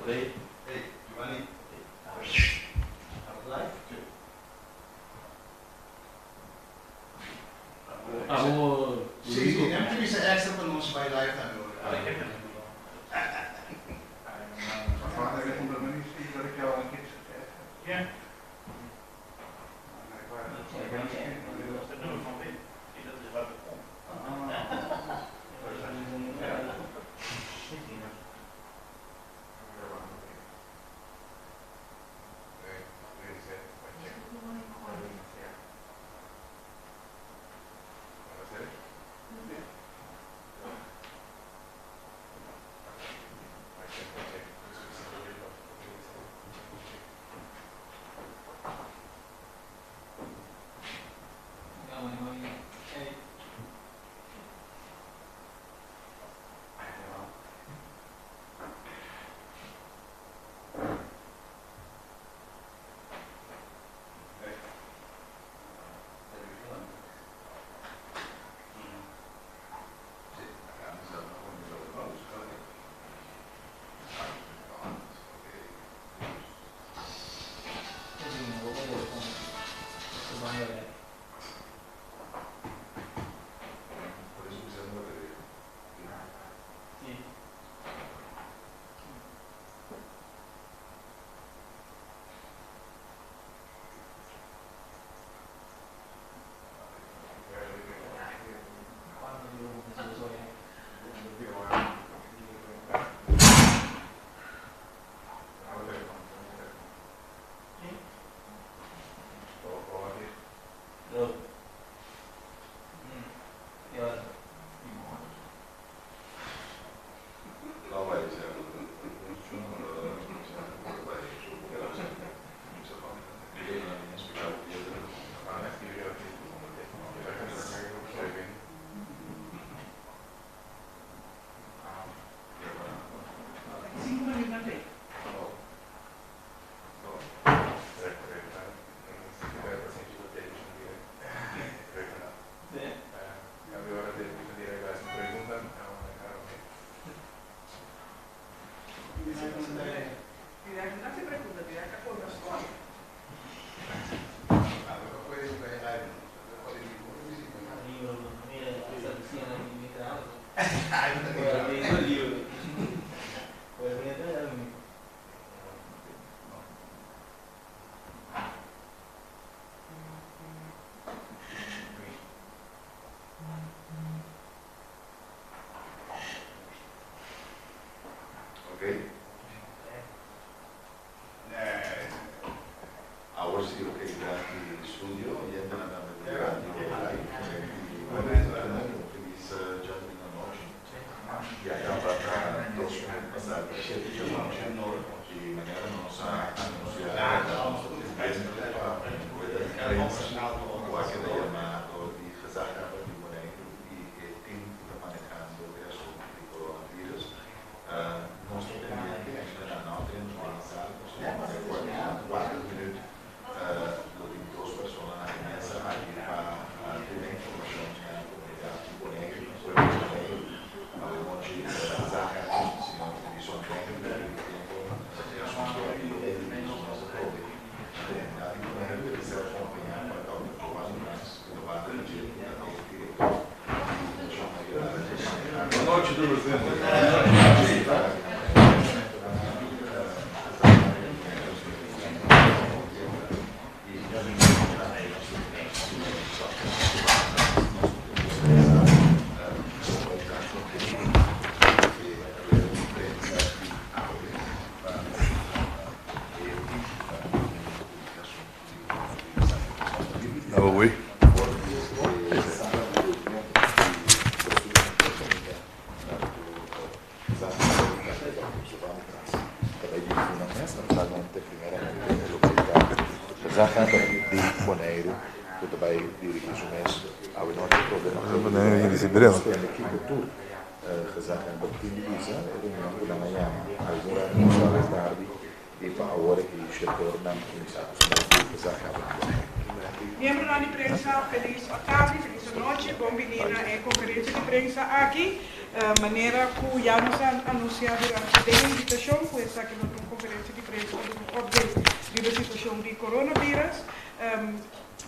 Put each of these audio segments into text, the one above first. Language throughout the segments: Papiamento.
Play. Hey, Giovanni. Live? Abo. Si, si, nem ku bisa extra pa nos bai live tambe ora. Ja. Dat is het nummer van Wim. Dat is waar het komt. Sinku minuut na tres. No se pregunta, mira ka konta storia. Ok. Awor si ok grandi studio oyentenan tambe di radio live felis djadumingo anochi. Ya caba ta 2 minuut pasa di shete djanochi y manera nos a anuncia nos ta pendiente pa un rueda di prensa cu a keda yama door di gezaghebber di Boneiru y e team cu ta manehando e asunto di coronavirus. Nos ta pendiente ainda na no tin avansa, nos ta de acuerdo cu 4 minuut lo tin dos persona na e mesa aki pa duna informacion na comunidad di Boneiru, na pueblo di Boneiru. Awenochi gezaghebber señor Edison Wijnand ta riba tempo e asunto aki lo dirigi su mes atrobe na comunidad di Boneiru. E ta ser acompaña pa Dòkter Giovanni Brans cu ta banda di dje cu ta e director di Fundacion Maria Lara cu ta maneha Bonochi tur presente. Oh, oui. Naturalmente, primeramente, e loke ta gezaghebber di Boneiru, ku ta bai dirigí su mes awenochi problema kiko tur gezaghebber tin di bisa e reunion ku nan a yama algun rato pasá di tardi i pa awor aki shetornan kuminsá ku su mes di gezaghebber di Boneiru. Miembronan di prensa, felis atardi, felis anochi, bon bini na e conferencia di prensa aki. Manera cu ya nos a anuncia durante den invitacion cu esaki lo ta un. konferensia di prensa pa duna un update riba e situashon di coronavirus.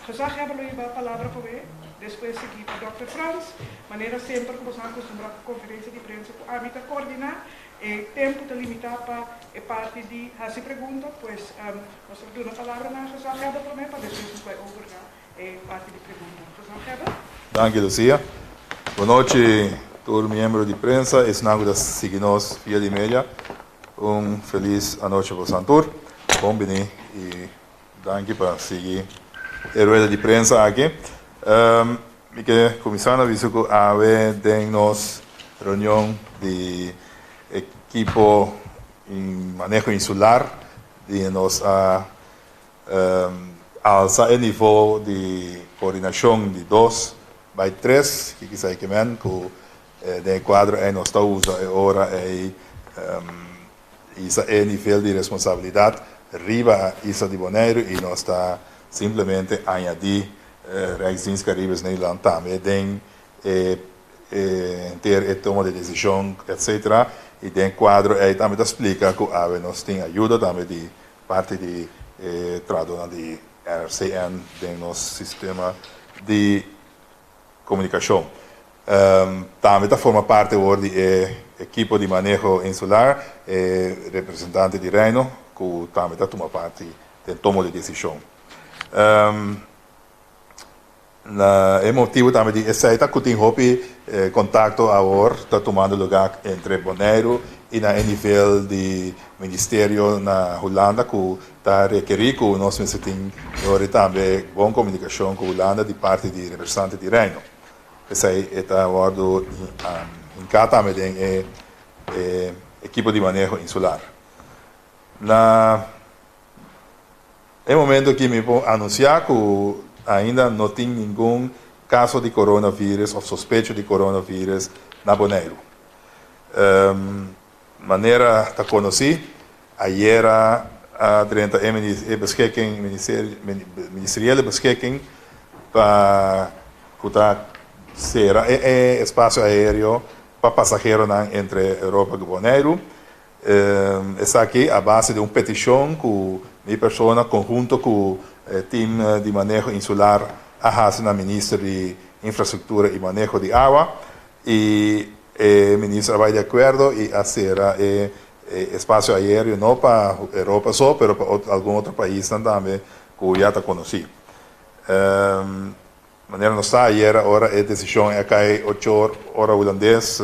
Gezaghebber lo hiba palabra promé, despues sigui pa dòkter Frans. Manera semper ku boso a akustumbrá ku konferensia di prensa ku ami ta koordiná, e tempu ta limitá pa e parti di hasi pregunta, pues nos ta duna palabra na gezaghebber promé pa despues nos bai over na e parti di pregunta. Gezaghebber. Danki Lucia. Bon nochi tur miembro di prensa, esnan ku ta sigui nos via di media. Un felis anochi bosan tur. Bon bini i Danki pa sigui e rueda di prensa aki. Mi ke kuminsá na bisa ku awe den nos reunion di ekipo maneho insular di nos a alsa e nivo di koordinashon di dos bai tres, ki kisa e ke men ku den e kuadro ei nos ta usa e ora ei Hisa e nivel di responsabilidat riba isla di Boneiru i nos ta simplemente añadí Rijksdienst Caribisch Nederland tambe den e henter e toma di desishon etcetera i den kuadro ei tambe ta splika ku awe nos tin ayuda tambe di parti di e trahadonan di RCN den nos sistema di Komunikashon. Tambe ta forma parti awor di e ekipo di maneho insular e representante di Reino ku tambe ta tuma parti den tomo di desishon. Na e motibu tambe di esei ta ku tin hopi kontakto awor ta tumando lugá entre Boneiru i na e nivel di ministerio na Hulanda ku Ta rekerí ku nos mester tin dor tambe bon komunikashon ku Hulanda di parti di representante di Reino. P'esei e ta wòrdu hinká tambe den e ekipo di maneho insular. Na e momento aki mi por anunsiá ku ainda no tin ningun kaso di coronavirus òf sospecho di coronavirus na Boneiru. Manera ta konosí, ayera a drenta e beschikking, ministeriële beschikking, pa ku ta sera e espasio aéreo pa pasaheronan entre Europa ku Boneiru. Esaki a base di un petishon ku mi persona konhunto ku e tim di maneho insular a hasi na minister di Infrastruktura i Maneho di Awa. I e minister a bai di akuerdo i a sera e espasio aéreo no pa Europa so, pero pa algun otro paisnan tambe ku ya ta konosí. Manera nos sa ayera ora e desishon a kai ocho or ora hulandes,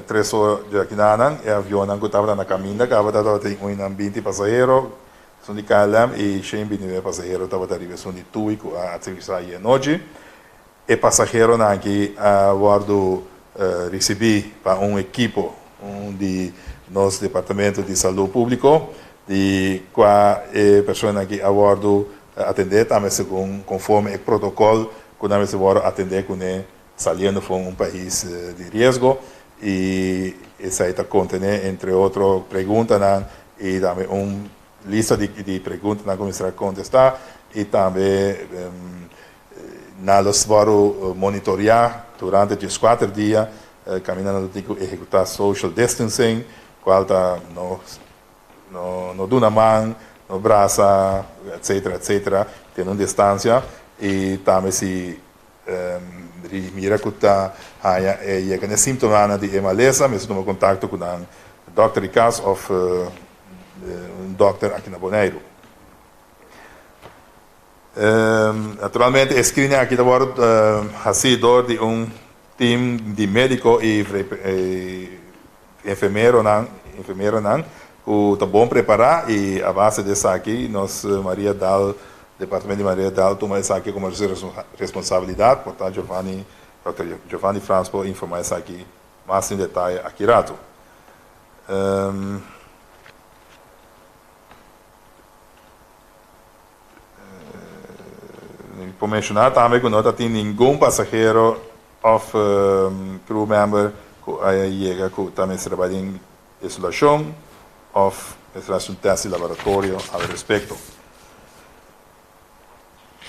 tres or djakinan, e avionnan ku tabata na kaminda kaba tabatin un i nan binti pasahero, esun di KLM i shen bintinuebe pasahero tabata riba esun di TUI ku a aterisa ayer anochi. E pasaheronan aki a wòrdu risibí pa un ekipo di nos Departamento di Salú Públiko, di kua e personanan aki a wòrdu atendé tambe segun konforme e protokòl ku nan mester wòrdu atendé kuné saliendo for un pais di riesgo i esei ta kontené entre otro preguntanan i tambe un lista di preguntanan ku mester a kontestá i tambe Nan lo wòrdu monitoreá durante dieskuater dia kaminda nan lo tin ku ehekutá social distancing, kual ta no no duna man, no brasa, etcetera etcetera, tene un distansia i tambe si mira ku ta haña e yega na e síntomanan di e malesa mester tuma kontakto ku nan dòkter di kas òf un dòkter aki na Boneiru. Naturalmente e screening aki ta wòrdu hasí dor di un team di médiko i enfermeronan enfermeronan ku ta bon prepará i a base di esaki nos Maria Daal departamento di Maria Daal tuma esaki komo su responsabilidat por ta Giovanni dòkter Giovanni Frans por informá esaki mas den detaye aki rato. Mi por menshoná tambe ku no ta tin ningun pasahero òf crew member ku a yega ku ta mester bai den isolashon òf mester hasi un tèst di laboratorio al respekto.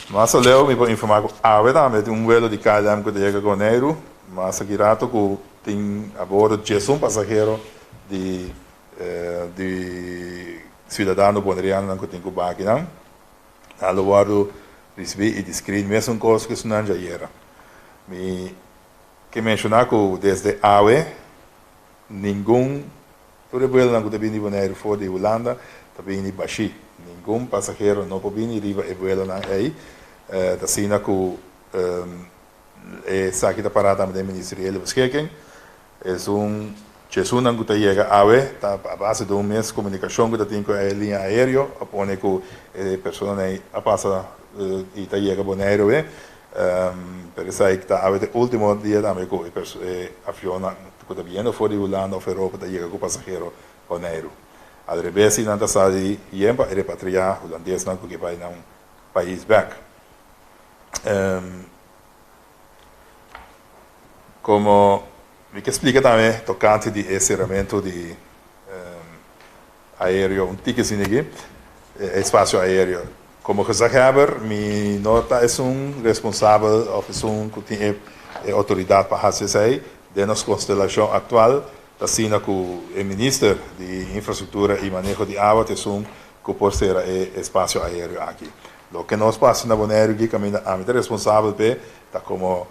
Mas aleu mi por informá ku awe tambe tin un vuelo di KLM ku ta yega Boneiru mas aki rato ku tin abordo diesun pasahero di di. siudadano bonerianonan ku tin ku bai akinan. Nan lo wòrdu risibí i di screen mesun kos ku esunnan djayera. Mi ke menshoná ku desde awe ningun tur e buelonan ku ta bini di Boneiru for di Hulanda ta bini bashí. Ningun pasahero no por bini riba e buelonan ei. Ta asina ku esaki ta pará tambe den Ministeriële Beschikking. Esun chesunnan ku ta yega awe ta a base di un mes komunikashon ku ta tin ku e liña aéreo a pone ku e personanan ei a pasa i ta yega Boneiru awe. Pero esei ta awe ta e último dia tambe ku e avionnan ku ta biniendo for di Hulanda òf Europa ta yega ku pasahero Boneiru. Al rebes si nan ta sali yen pa e repatriá hulandesnan ku ke bai nan pais bèk. Komo mi ke splika tambe tokante di e seramentu di aereo un tiki asina aki, e espasio aereo. Komo gezaghebber mi no ta esun responsabel òf esun ku tin e outoridat pa hasi esei. Den nos konstelashon aktual ta asina ku e minister di Infrastruktura i Maneho di Awa ta esun ku por sera e espasio aereo aki. Loke nos por hasi na Boneiru aki kaminda ami ta responsabel p'e ta komo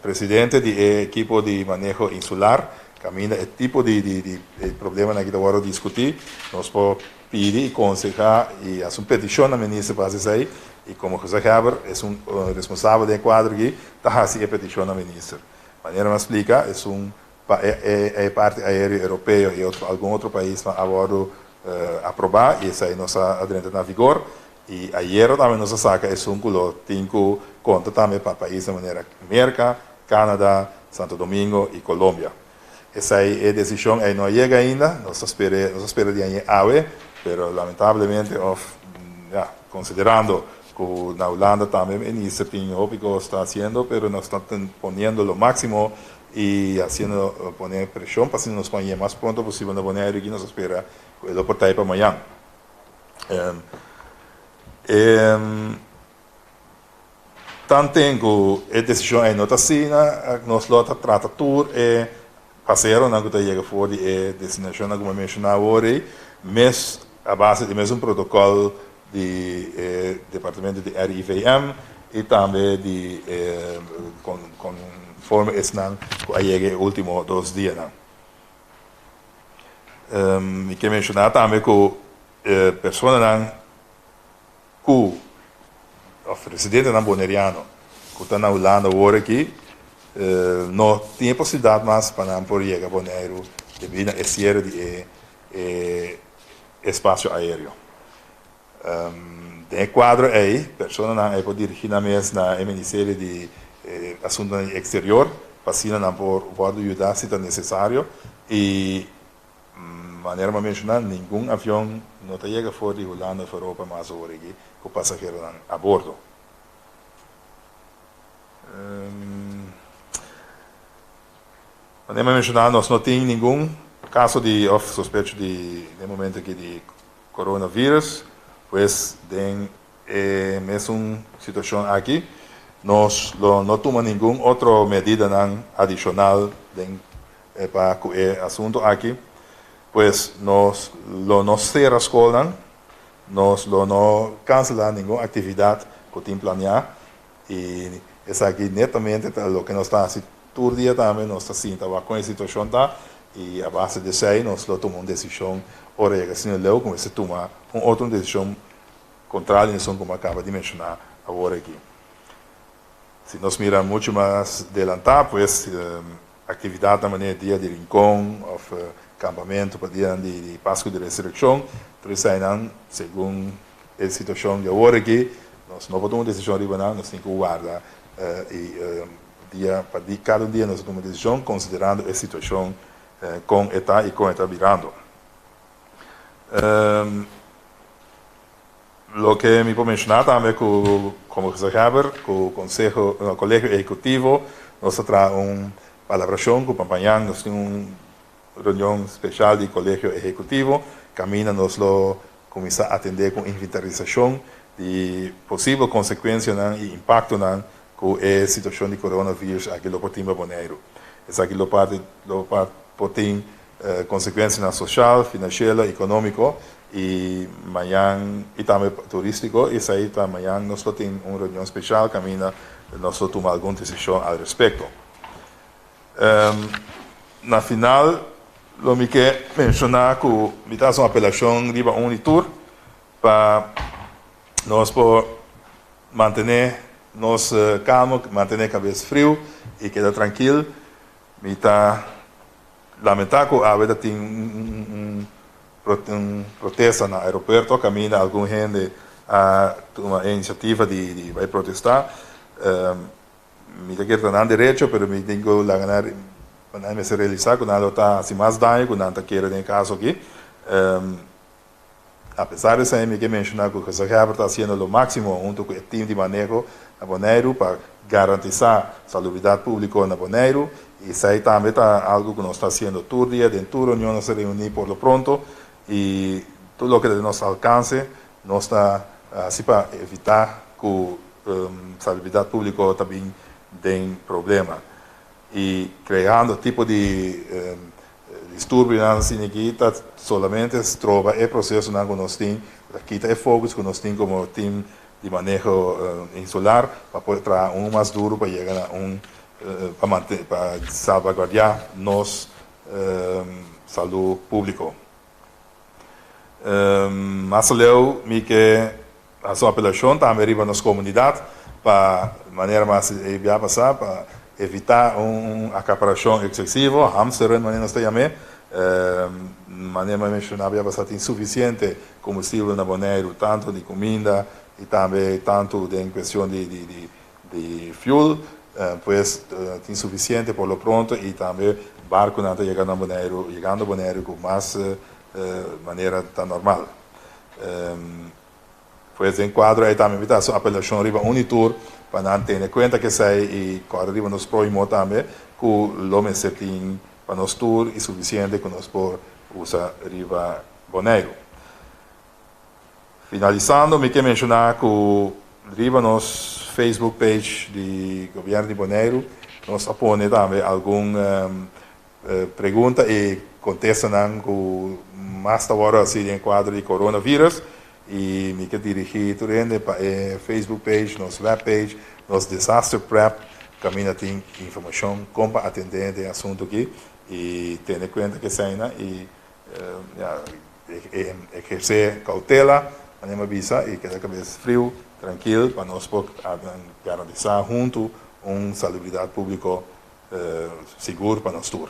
presidente di e ekipo di maneho insular kaminda e tipo di di problemanan aki ta wòrdu diskutí. Nos por pidi i konsehá i hasi un petishon na minister pa hasi esei i komo gezaghèber esun responsabel den e kuadro aki ta hasi e petishon na minister. Manera mi a splika esun pa e parti aereo europeo i otro algun otro paisnan a wòrdu aprobá i esei nos a drenta na vigor. I ayera tambe nos a saka esun ku lo tin ku konta tambe pa paisnan manera Merka, Canada, Santo Domingo i Colombia. Esei e desishon ei no a yega ainda, nos ta spera nos ta spera di aña awe, pero lamentablemente òf ya konsiderando ku na Hulanda tambe minister tin hopi kos ta hasiendo pero nos ta poniendo lo máksimo i hasiendo pone preshon pa asina nos por haña mas pronto posibel na Boneiru i nos ta spera ku e lo por ta ei pa mañan. Tanten ku e desishon ei no ta asina, nos lo ta trata tur e paseronan ku ta yega for di e destinashonnan ku mi a menshoná awor ei, mes a base di mesun protokòl di e departamento di RIVM i tambe di e konforme esnan ku a yega e último dos dianan. Mi ke menshoná tambe ku e personanan ku òf residentenan boneriano ku ta na Hulanda awor aki no tin e posibilidat mas pa nan por yega Boneiru debí na e siere di e espasio aéreo. Den e kuadro ei, personanan ei por dirigí nan mes na e Ministerio di Asuntunan di Eksterior pa asina nan por wòrdu yudá si ta nesesario. I manera mi a menshoná, ningun avion no ta yega for di Hulanda òf Europa mas awor aki ku pasaheronan a bordo. Manera mi a menshoná, nos no tin ningun kaso di òf sospecho di den momento aki di Coronavirus, pues den e mesun situacion aki nos lo no tuma ningun otro medidanan adicional den pa cu e asunto aki, pues nos lo no cera scolnan, nos lo no cancela ningun actividad cu tin planea y esaki netamente ta loke nos ta haci tur dia tambe, nos ta sinta wak con e situacion ta y a base di esey nos lo tuma un decision ora yega asina leu cu mester tuma un otro decision contrario na esun cu mi a caba di menciona awor aki. Si nos mira mucho mas delanta pues actividadnan manera dia di Rincon of campamento pa dianan di Pascu di Resurreccion tur eseynan segun e situacion di awor aki nos no por tuma un decision riba nan, nos tin cu warda y dia pa di cada un dia nos ta tuma decision considerando e situacion con e ta y con e ta birando. Loke mi por menciona tambe cu como gezaghebber cu conseho no colegio ehecutivo nos ta traha un palabracion cu Pampañan nos tin un reunion special di colegio ehecutivo caminda nos lo cuminsa atende cu inventarisacion di posibel consecuencianan y impactonan cu e situacion di coronavirus aki lo por tin pa Boneiru. Esaki lo parti lo por tin consecuencianan social, financielo, economico. I mañan i tambe turístiko esei ta mañan nos lo tin un reunion speshal kaminda nos lo tuma algun desishon al respekto. Na final lo mi ke menshoná ku mi ta hasi un apelashon riba un di tur pa nos por mantené nos kalmo, mantené kabes friu i keda trankil. Mi ta Lamentá ku awe ta tin un protesta na aeropuerto kaminda algun hende a tuma e inisiativa di bai protestá. Mi ta kere ta nan derecho pero mi tin ku laga nan nan mester realisá ku nan lo ta hasi mas daño ku nan ta kere den e kaso aki. Apesar di esei mi ke menshoná ku Gezaghèber ta hasiendo lo máksimo huntu ku e tim di maneho na Boneiru pa garantisá salubridat públiko na Boneiru i esei tambe ta algu ku nos ta hasiendo tur dia den tur reunion nos ta reuní por lo pronto i tur loke ta den nos alkanse nos ta hasi pa evitá ku salubridat públiko ta bin den problema i kreando tipo di Disturbionan asina aki ta solamente stroba e procesonan cu nos tin, ta kita e focus cu nos tin como team di maneho insular pa por traha un mas duro pa yega na un pa mante pa salvaguardia nos salud publico. Mas aleu mi ke hasi un apelashon tambe riba nos komunidat pa manera mas e bia pasá pa evitá un akaparashon eksesivo, hamsteren manera nos ta yam'é. Manera mi a menshoná bia pasá tin sufisiente kombustibel na Boneiru tantu di kuminda i tambe tantu den kuestion di fuel, pues tin sufisiente por lo pronto i tambe barkunan ta yega na Boneiru yegando Boneiru ku mas manera ta normal. Pues den kuadro ei tambe mi ta hasi un apelashon riba un i tur pa nan tene kuenta ku esei i kòrda riba nos próhimo tambe ku lo mester tin pa nos tur i sufisiente ku nos por usa riba Boneiru. Finalisando mi ke menshoná ku riba nos Facebook page di Gobièrnu di Boneiru nos a pone tambe algun Pregunta i kontestanan ku mas ta wòrdu hasi den e kuadro di coronavirus i mi ke dirigí tur hende pa e Facebook page, nos web page, nos disaster prep kaminda tin informashon kon pa atendé den e asuntu aki i tene kuenta ku eseinan i ehersé koutela manera mi a bisa i keda kabes friu, trankil pa nos por garantisá huntu un salubridat públiko Sigur pa nos tur.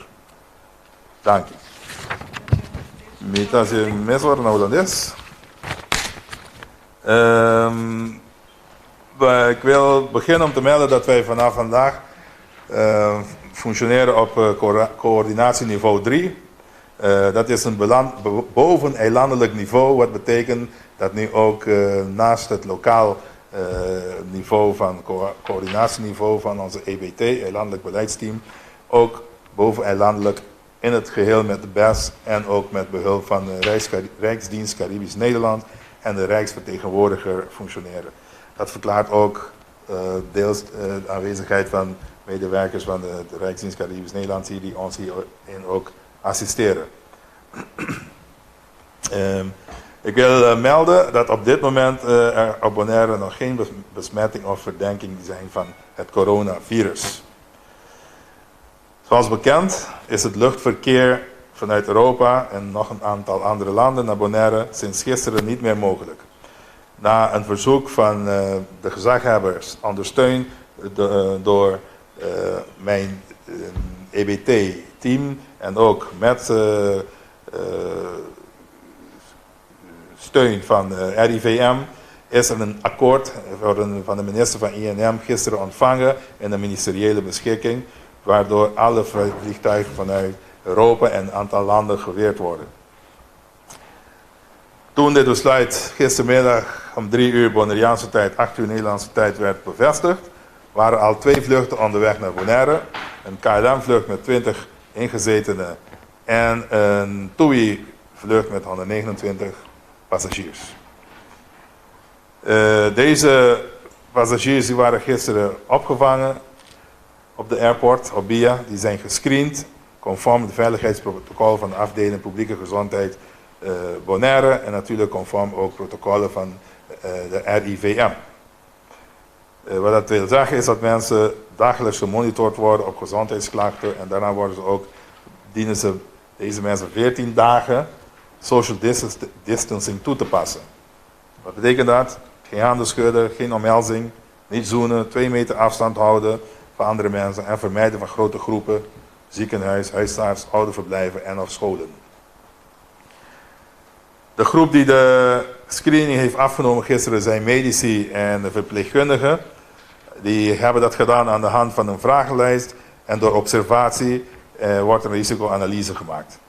Danki. Mi ta hasi mes ora na Hulandes. Ik wil beginnen om te melden dat wij vanaf vandaag functioneren op coördinatieniveau 3. Dat is een boveneilandelijk niveau, wat betekent dat nu ook naast het lokaal niveau van coördinatieniveau van onze EBT, Eilandelijk Beleidsteam, ook boveneilandelijk in het geheel met de BES en ook met behulp van de Rijksdienst Caribisch Nederland en de Rijksvertegenwoordiger functioneren. Dat verklaart ook deels de aanwezigheid van medewerkers van de Rijksdienst Caribisch Nederland die ons hierin ook assisteren. Ik wil melden dat op dit moment er op Bonaire nog geen besmetting of verdenking zijn van het coronavirus. Zoals bekend is het luchtverkeer vanuit Europa en nog een aantal andere landen naar Bonaire sinds gisteren niet meer mogelijk. Na een verzoek van de gezaghebbers, ondersteund door mijn EBT-team en ook met steun van RIVM, is er een akkoord van de minister van INM gisteren ontvangen in een ministeriële beschikking, waardoor alle vliegtuigen vanuit Europa en een aantal landen geweerd worden. Toen dit besluit gistermiddag om 3 uur Bonaireaanse tijd, 8 uur Nederlandse tijd werd bevestigd, waren al twee vluchten onderweg naar Bonaire. Een KLM-vlucht met 20 ingezetenen en een TUI-vlucht met 129 passagiers. Deze passagiers die waren gisteren opgevangen op de airport, op BIA. Die zijn gescreend conform het veiligheidsprotocol van de afdeling publieke gezondheid Bonaire en natuurlijk conform ook protocollen van de RIVM. Wat dat wil zeggen is dat mensen dagelijks gemonitord worden op gezondheidsklachten en daarna worden ze ook, dienen ze deze mensen 14 dagen social distancing toe te passen. Wat betekent dat? Geen handen schudden, geen omhelzing, niet zoenen, 2 meter afstand houden van andere mensen en vermijden van grote groepen, ziekenhuis, huisarts, ouderverblijven en of scholen. De groep die de screening heeft afgenomen gisteren zijn medici en de verpleegkundigen. Die hebben dat gedaan aan de hand van een vragenlijst en door observatie wordt een risicoanalyse gemaakt.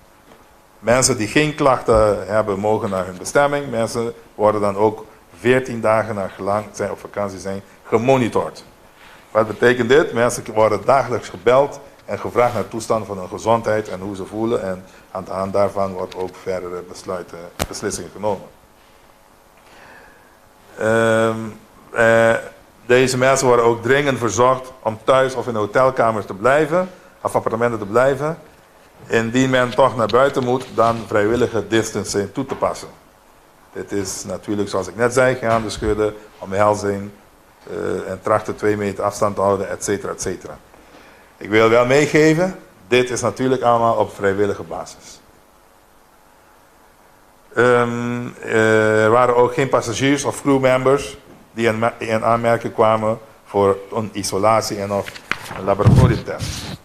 Mensen die geen klachten hebben mogen naar hun bestemming. Mensen worden dan ook 14 dagen naar gelang zij op vakantie zijn gemonitord. Wat betekent dit? Mensen worden dagelijks gebeld en gevraagd naar toestand van hun gezondheid en hoe ze voelen. En aan de hand daarvan wordt ook verdere beslissingen genomen. Deze mensen worden ook dringend verzocht om thuis of in hotelkamers te blijven, of appartementen te blijven. Indien men toch naar buiten moet, dan vrijwillige distancing toe te passen. Dit is natuurlijk, zoals ik net zei, geen handen schudden, omhelzing en trachten 2 meter afstand te houden, et cetera, et cetera. Ik wil wel meegeven, dit is natuurlijk allemaal op vrijwillige basis. Er waren ook geen passagiers of crewmembers die in aanmerking kwamen voor een isolatie en of een laboratoriumtest.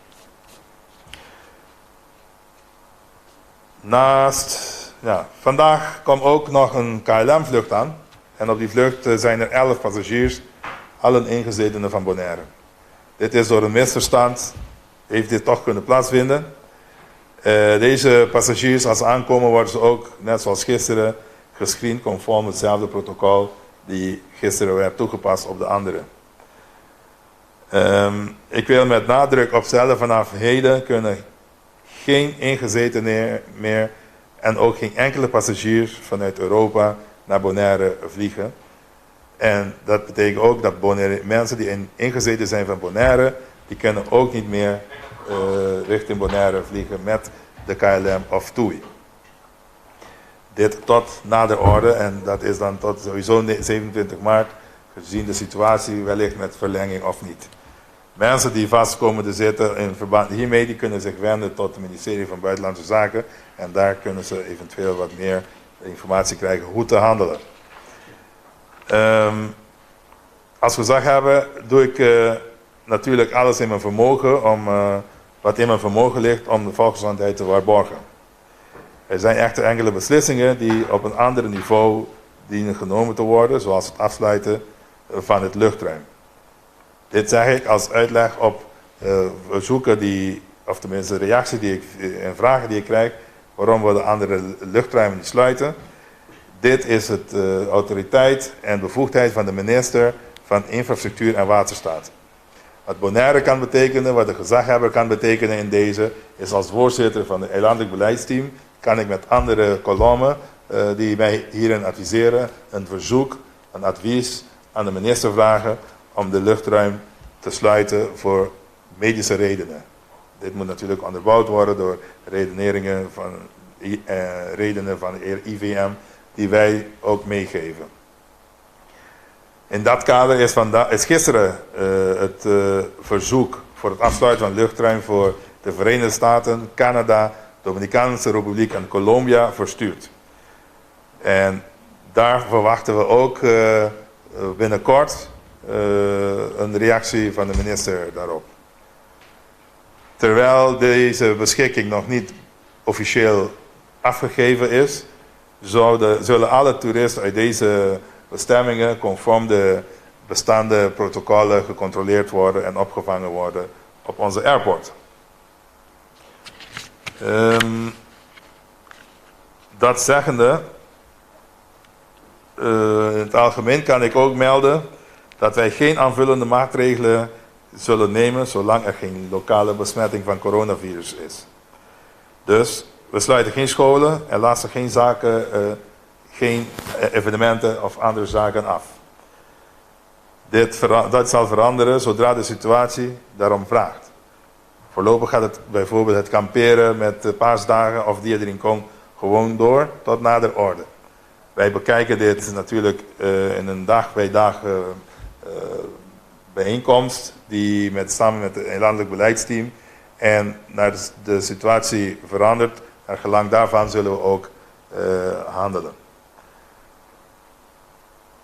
Vandaag kwam ook nog een K L M-vlucht aan. En op die vlucht zijn er 11 passagiers, allen ingezetenen van Bonaire. Dit is door een misverstand, heeft dit toch kunnen plaatsvinden. Deze passagiers, als ze aankomen, worden ze ook, net zoals gisteren, gescreend conform hetzelfde protocol die gisteren werd toegepast op de anderen. Ik wil met nadruk opstellen, vanaf heden kunnen geen ingezetenen meer en ook geen enkele passagiers vanuit Europa naar Bonaire vliegen. En dat betekent ook dat mensen die ingezeten zijn van Bonaire, die kunnen ook niet meer richting Bonaire vliegen met de KLM of TUI. Dit tot nader orde en dat is dan tot sowieso 27 maart, gezien de situatie wellicht met verlenging of niet. Mensen die vast komen te zitten in verband hiermee, die kunnen zich wenden tot het ministerie van Buitenlandse Zaken en daar kunnen ze eventueel wat meer informatie krijgen hoe te handelen. Als gezag hebben, doe ik natuurlijk alles in mijn vermogen om, wat in mijn vermogen ligt om de volksgezondheid te waarborgen. Er zijn echter enkele beslissingen die op een ander niveau dienen genomen te worden, zoals het afsluiten van het luchtruim. Dit zeg ik als uitleg op verzoeken die, of tenminste reacties die ik, en vragen die ik krijg, waarom we de andere luchtruimen niet sluiten. Dit is het autoriteit en bevoegdheid van de minister van Infrastructuur en Waterstaat. Wat Bonaire kan betekenen, wat de gezaghebber kan betekenen in deze, is als voorzitter van het eilandelijk beleidsteam, kan ik met andere kolommen die mij hierin adviseren, een verzoek, een advies aan de minister vragen om de luchtruim te sluiten voor medische redenen. Dit moet natuurlijk onderbouwd worden door redeneringen van redenen van de IVM die wij ook meegeven. In dat kader is gisteren het verzoek voor het afsluiten van luchtruim voor de Verenigde Staten, Canada, Dominicaanse Republiek en Colombia verstuurd. En daar verwachten we ook binnenkort een reactie van de minister daarop. Terwijl deze beschikking nog niet officieel afgegeven is, zullen alle toeristen uit deze bestemmingen conform de bestaande protocollen gecontroleerd worden en opgevangen worden op onze airport. Dat zeggende, in het algemeen kan ik ook melden dat wij geen aanvullende maatregelen zullen nemen zolang er geen lokale besmetting van coronavirus is. Dus we sluiten geen scholen en laten geen zaken, geen evenementen of andere zaken af. Dat zal veranderen zodra de situatie daarom vraagt. Voorlopig gaat het bijvoorbeeld het kamperen met paasdagen of Dia di Rincon Gewoon door tot nader orde. Wij bekijken dit natuurlijk in een dag bij dag bijeenkomst die met, samen met het landelijk beleidsteam en naar de situatie verandert. Naar gelang daarvan zullen we ook handelen.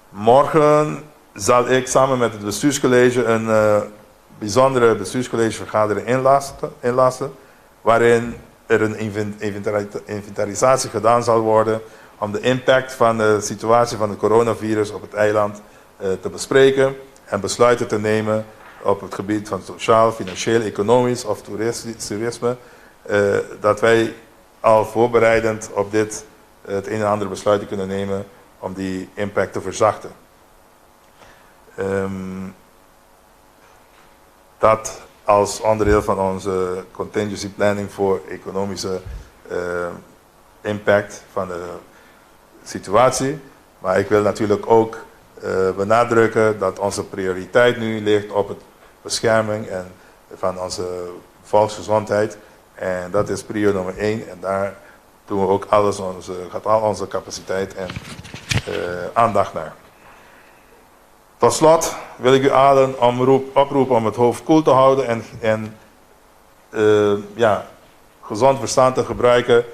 Morgen zal ik samen met het bestuurscollege een bijzondere bestuurscollegevergadering inlassen, waarin er een inventarisatie gedaan zal worden om de impact van de situatie van het coronavirus op het eiland te bespreken en besluiten te nemen op het gebied van sociaal, financieel, economisch of toerisme, dat wij al voorbereidend op dit het een en ander besluiten kunnen nemen om die impact te verzachten. Dat als onderdeel van onze contingency planning voor economische impact van de situatie. Maar ik wil natuurlijk ook benadrukken dat onze prioriteit nu ligt op het bescherming en van onze volksgezondheid. En dat is prio nummer 1. En daar doen we ook alles onze, gaat al onze capaciteit en aandacht naar. Tot slot wil ik u allen oproepen om het hoofd koel te houden en ja, gezond verstand te gebruiken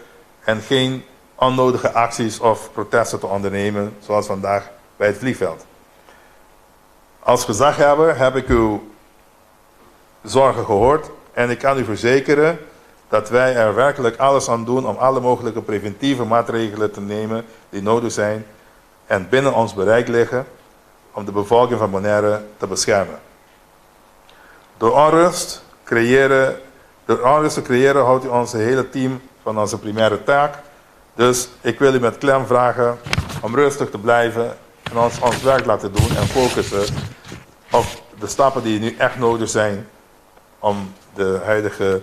en geen onnodige acties of protesten te ondernemen, zoals vandaag bij het vliegveld. Als gezaghebber heb ik uw zorgen gehoord en ik kan u verzekeren dat wij er werkelijk alles aan doen om alle mogelijke preventieve maatregelen te nemen die nodig zijn en binnen ons bereik liggen om de bevolking van Bonaire te beschermen. Door onrust te creëren houdt u ons hele team van onze primaire taak. Dus ik wil u met klem vragen om rustig te blijven en ons ons werk laten doen en focussen op de stappen die nu echt nodig zijn om de huidige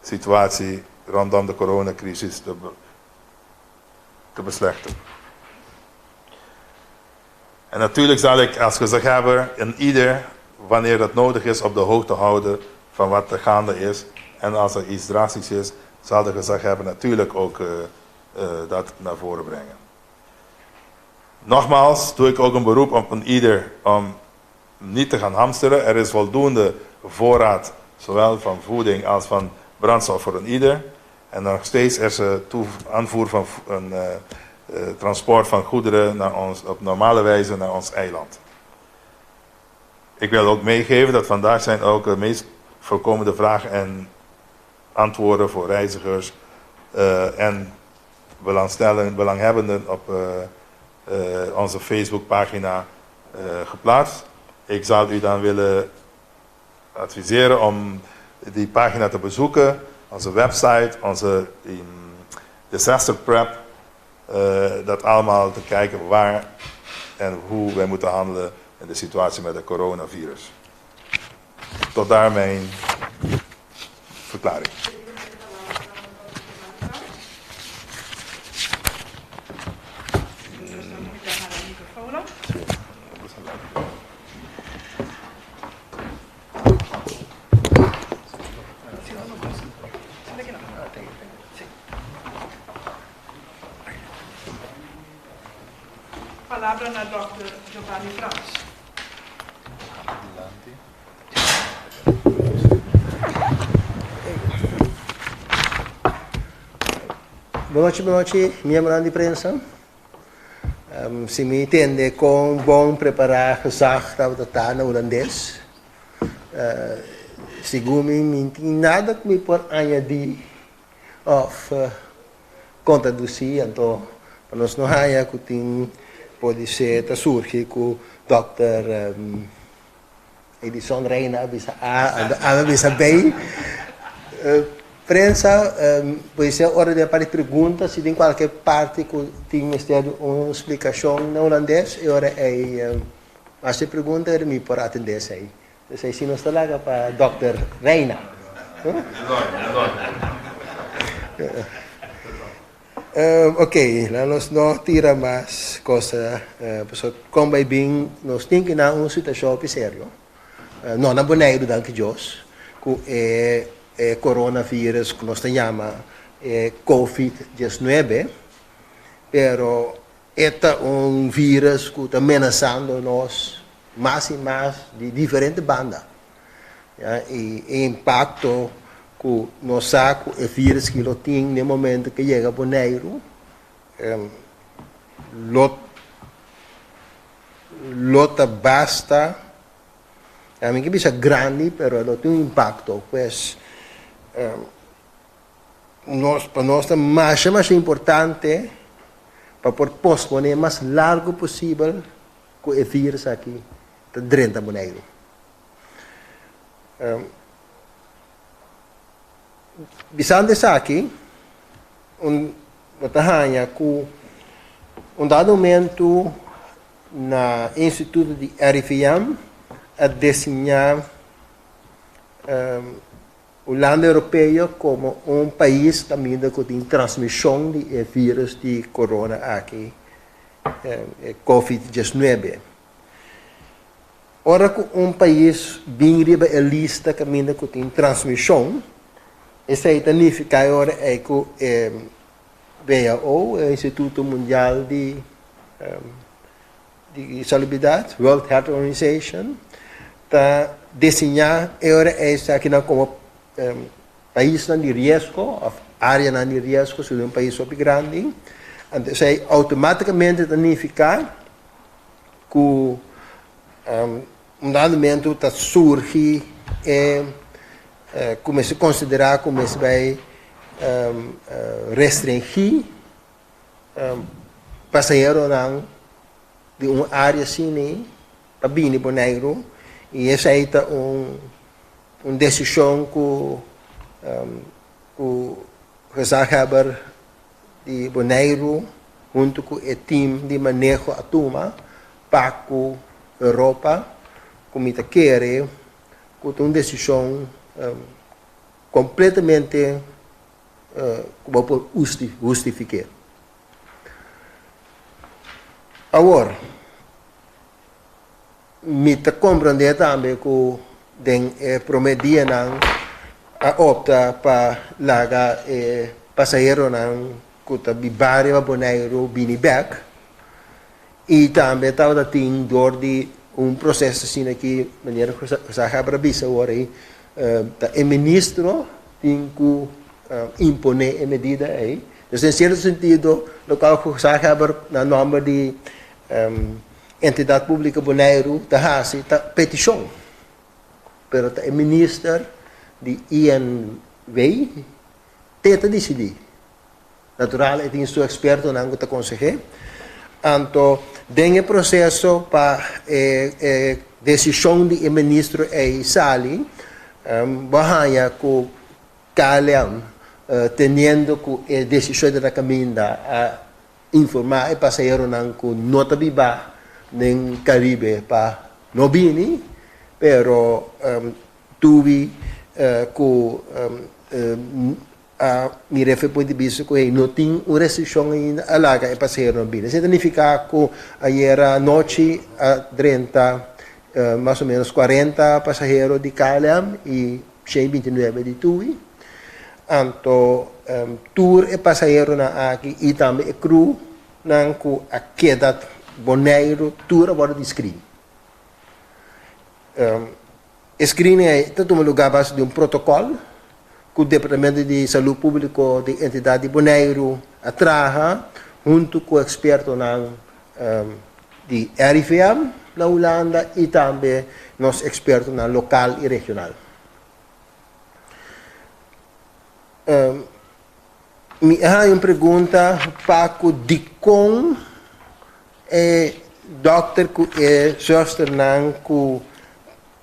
situatie rondom de coronacrisis te beslechten. En natuurlijk zal ik als gezaghebber en ieder, wanneer dat nodig is, op de hoogte houden van wat er gaande is. En als er iets drastisch is, zal de gezaghebber natuurlijk ook dat naar voren brengen. Nogmaals doe ik ook een beroep op een ieder om niet te gaan hamsteren. Er is voldoende voorraad, zowel van voeding als van brandstof voor een ieder. En nog steeds is er aanvoer van een transport van goederen naar ons, op normale wijze naar ons eiland. Ik wil ook meegeven dat vandaag zijn ook de meest voorkomende vragen en antwoorden voor reizigers en belanghebbenden op onze Facebookpagina geplaatst. Ik zou u dan willen adviseren om die pagina te bezoeken, onze website, onze disaster prep, dat allemaal te kijken waar en hoe wij moeten handelen in de situatie met de coronavirus. Tot daar mijn verklaring. Palabra na Dr. Giovanni Frans. Adelante. Bon nochi, bon nochi, miembronan di prensa. Si mi tende kon bon prepará gezag tabata ta na hulandes, segun mi mi tin nada ku mi por añadí òf kontradusí, anto pa nos no haña ku tin podisé ta surgi ku dòkter Edison Reina a bisa A, anto ami a bisa B. Prensa, podisé ora di a parti pregunta si tin kualke parti ku tin mester di un splikashon na hulandes, e ora ei hasi e pregunta i mi por atendé esei. Esei si nos ta laga pa dòkter Reina. Ok, la nos no tira mas cosa, pasobra kon bai bin nos tin ki na un situashon hopi serio. No na Boneiru, danki Dios, ku e coronavirus ku nos ta yama e Covid 19, pero e ta un virus ku ta menasando nos mas i mas di diferente banda. Ya, i e impakto ku nos sa ku e virus ki lo tin den momento ku yega Boneiru, lo lo ta basta, mi ke bisa grandi, pero lo tin un impakto. Pues nos pa nos ta masha masha importante pa por posponé mas largu posibel ku e virus aki ta drenta Boneiru. Bisando esaki, un bo ta haña ku un dado momento na e instituto di RIVM a designá Hulanda Europeo komo un pais kaminda ku tin transmishon di e virus di corona aki, e covid 19. Ora ku un pais bin riba e lista kaminda ku tin transmishon, esei ta nifiká e ora ei ku e WHO, e Instituto Mundial di di Salubridat, World Health Organization, ta desiñá e ora ei esakinan komo paisnan di riesgo òf áreanan di riesgo, si un pais hopi grandi. Anto esei outomátikamente ta nifiká ku un dado momento ta surgi e ku mester konsiderá ku mester bai restringí pasaheronan di un área asina pa bini Boneiru i esei ta un un desishon ku ku gezaghebber di Boneiru huntu ku e tim di maneho a tuma pa ku Europa ku mi ta kere ku ta un desishon kompletamente ku bo por hustifiké. Awor, mi ta komprendé tambe ku den e promé dianan a opta pa laga e pasaheronan ku ta biba riba Boneiru bini bèk i tambe tabata tin dor di un proseso asina ki manera ku Zahab a bisa awor ei ta e ministro tin ku imponé e medida ei. Dus den sierto sentido lokual ku Zahab na nòmber di Entidat Públiko Boneiru ta hasi ta petishon, pero ta e minister di INW te ta disidí. Natural e tin su ekspertonan ku ta konseh'é. Anto den e proseso pa e e desishon di e ministro ei sali, bo a haña ku KLM teniendo ku e desishon ta na kaminda a Informá e pasaheronan ku no ta biba den Karibe pa no bini, pero tubi ku a mira efe punto di bista ku hey no tin un restrikshon ainda a laga e pasaheronan bini. Esei ta nifiká ku ayera anochi a drenta mas o menos 40 pasahero di KLM i 129 di TUI. Anto tur e pasaheronan aki i tambe e crewnan ku a keda Boneiru tur a wòrdu di screen. E screening ei ta tuma lugá base di un protokòl ku Departamento di Salú Públiko di Entidat di Boneiru a traha huntu ku ekspertonan di RIVM na Hulanda i tambe nos ekspertonan lokal i regional. Mi a haña un pregunta pa ku dikon e dòkter ku e zùsternan ku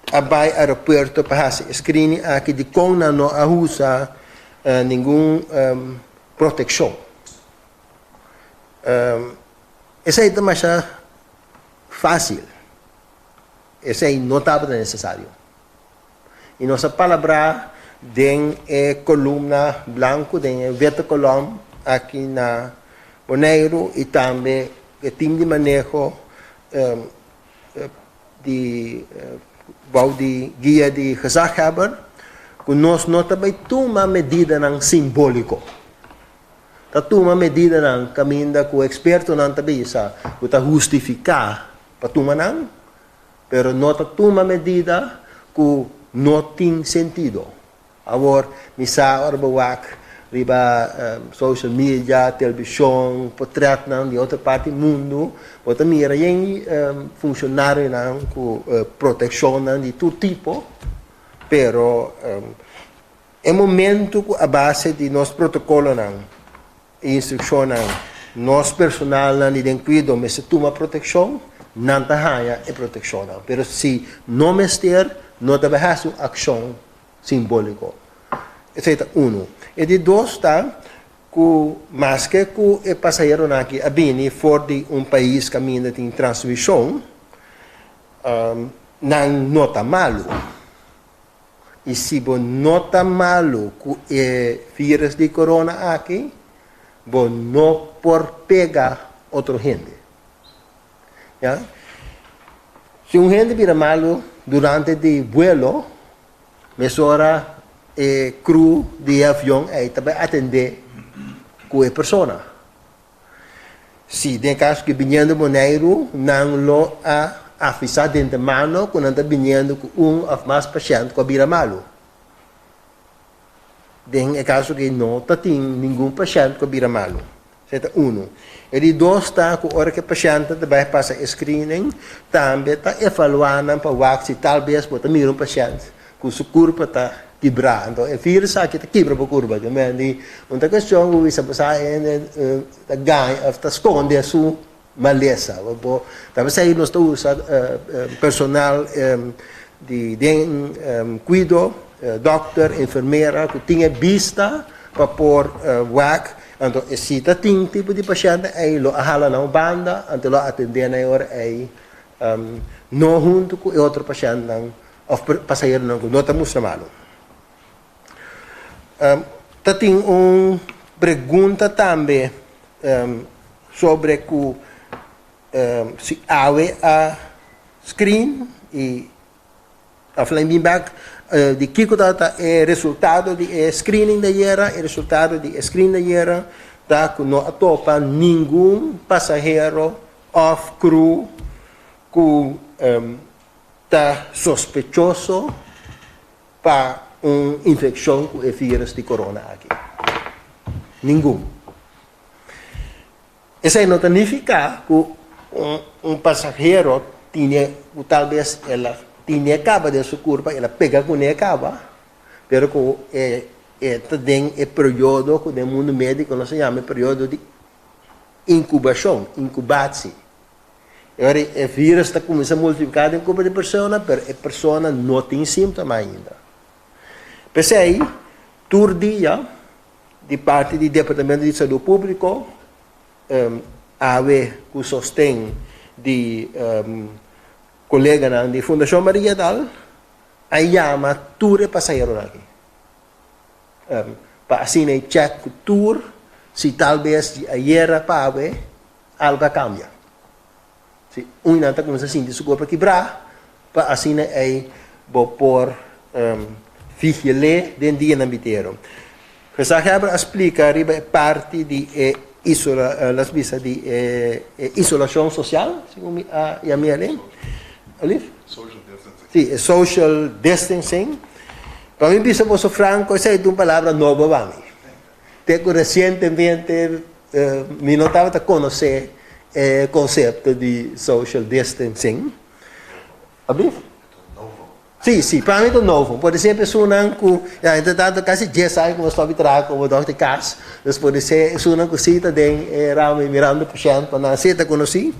a bai aeropuerto pa hasi e screening aki dikon nan no a usa ningun protekshon. Esei ta masha fásil. Esei no tabata nesesario. I nos a palabrá den e kolumna blanku, den e witte kolòm aki na Boneiru i tambe e tim di maneho di bou di guia di gezaghebber ku nos no ta bai tuma medidanan simbóliko. Ta tuma medidanan kaminda ku ekspertonan ta bisa ku ta hustifiká pa tuma nan, pero no ta tuma medida ku no tin sentido. Awor mi sa ora bo wak riba social media, televishon, potretnan di otro parti mundu, bo ta mira yen funshonarionan ku protekshonnan di tur tipo, pero e momento ku a base di nos protokolonan i instrukshonnan nos personalnan di den kuido mester tuma protekshon, nan ta haña e protekshonnan. Pero si no mester, no ta bai hasi un akshon simbóliko. Esei ta unu. E di dos ta ku maske ku e pasaheronan aki a bini for di un pais kaminda tin transmishon, nan no ta malu. I si bo no ta malu ku e vírus di korona aki, bo no por pega otro hende. Ya. Si un hende bira malu durante di buelo, mesora e crew di e avion ei ta bai atendé ku e persona. Si den kaso ku biniendo Boneiru, nan lo a avisá di antemano ku nan ta biniendo ku un òf mas pashènt ku a bira malu. Den e kaso ku no ta tin ningun pashènt ku a bira malu. Esei ta unu. E di dos ta ku ora ku e pashèntnan ta bai pasa e screening, tambe ta evaluá nan pa wak si tal bes bo ta mira un pashènt ku su kurpa ta kibrá. Anto e virus aki ta kibra bo kurpa. Ke men di un ta kuestion ku bisa bo sa hende ta gaña òf ta skonde su malesa. Bo ta p'esei nos ta usa personal di den kuido, dòkter, enfermera ku tin e bista pa por wak. Anto e si ta tin tipo di pashènte ei lo a hala nan un banda, anto lo a atendé nan e ora ei no huntu ku e otro pashèntnan òf pasaheronan ku no ta mustra malu. Ta tin un pregunta tambe sobre ku si awe a screen i òf lain bin bèk di kiko tabata e resultado di e screening di ayera. E resultado di e screen di ayera ta ku no a topa ningun pasahero òf crew ku ta sospechoso pa un infekshon ku e virus di korona aki. Ningun. Esei no ta nifiká ku un pasahero tine ku tal bes el a tine kaba den su kurpa, el a pega kuné kaba, pero ku e e ta den e periodo ku den mundu médiko nos ta yama e periodo di inkubashon, inkubatsie. E ora e virus ta kuminsá multipliká den kurpa di persona, pero e persona no tin síntoma ainda. P'esei, tur dia di parti di Departamento di Salú Públiko, awe ku sosten di koleganan di Fundashon Mariadal, a yama tur e pasaheronan aki pa asina e chèk ku tur si tal bes di ayera pa awe Algo a cambia. Si un nan ta cuminsa sinti su cuerpo kibrá, pa asina ei bo por vigil'é den dianan bitero. Gezaghebber a splica riba e parti di e isola, las bisa di e isolacion social, segun mi a yam'é. Alif? Social distancing. Si, e social distancing. Pa mi bisa boso franco, esei ta un palabra nobo pa mi. Te cu recientemente mi no tabata conoce e concepto di social distancing. Alblief? Si, si, pa mi ta novo. Por ser esunnan cu, ya, entre tanto casi dies aña cu mi a stop di traha como dokter cas, dus por ser esunnan cu si ta den e ramo y mirando pashent pa nan si ta conoci.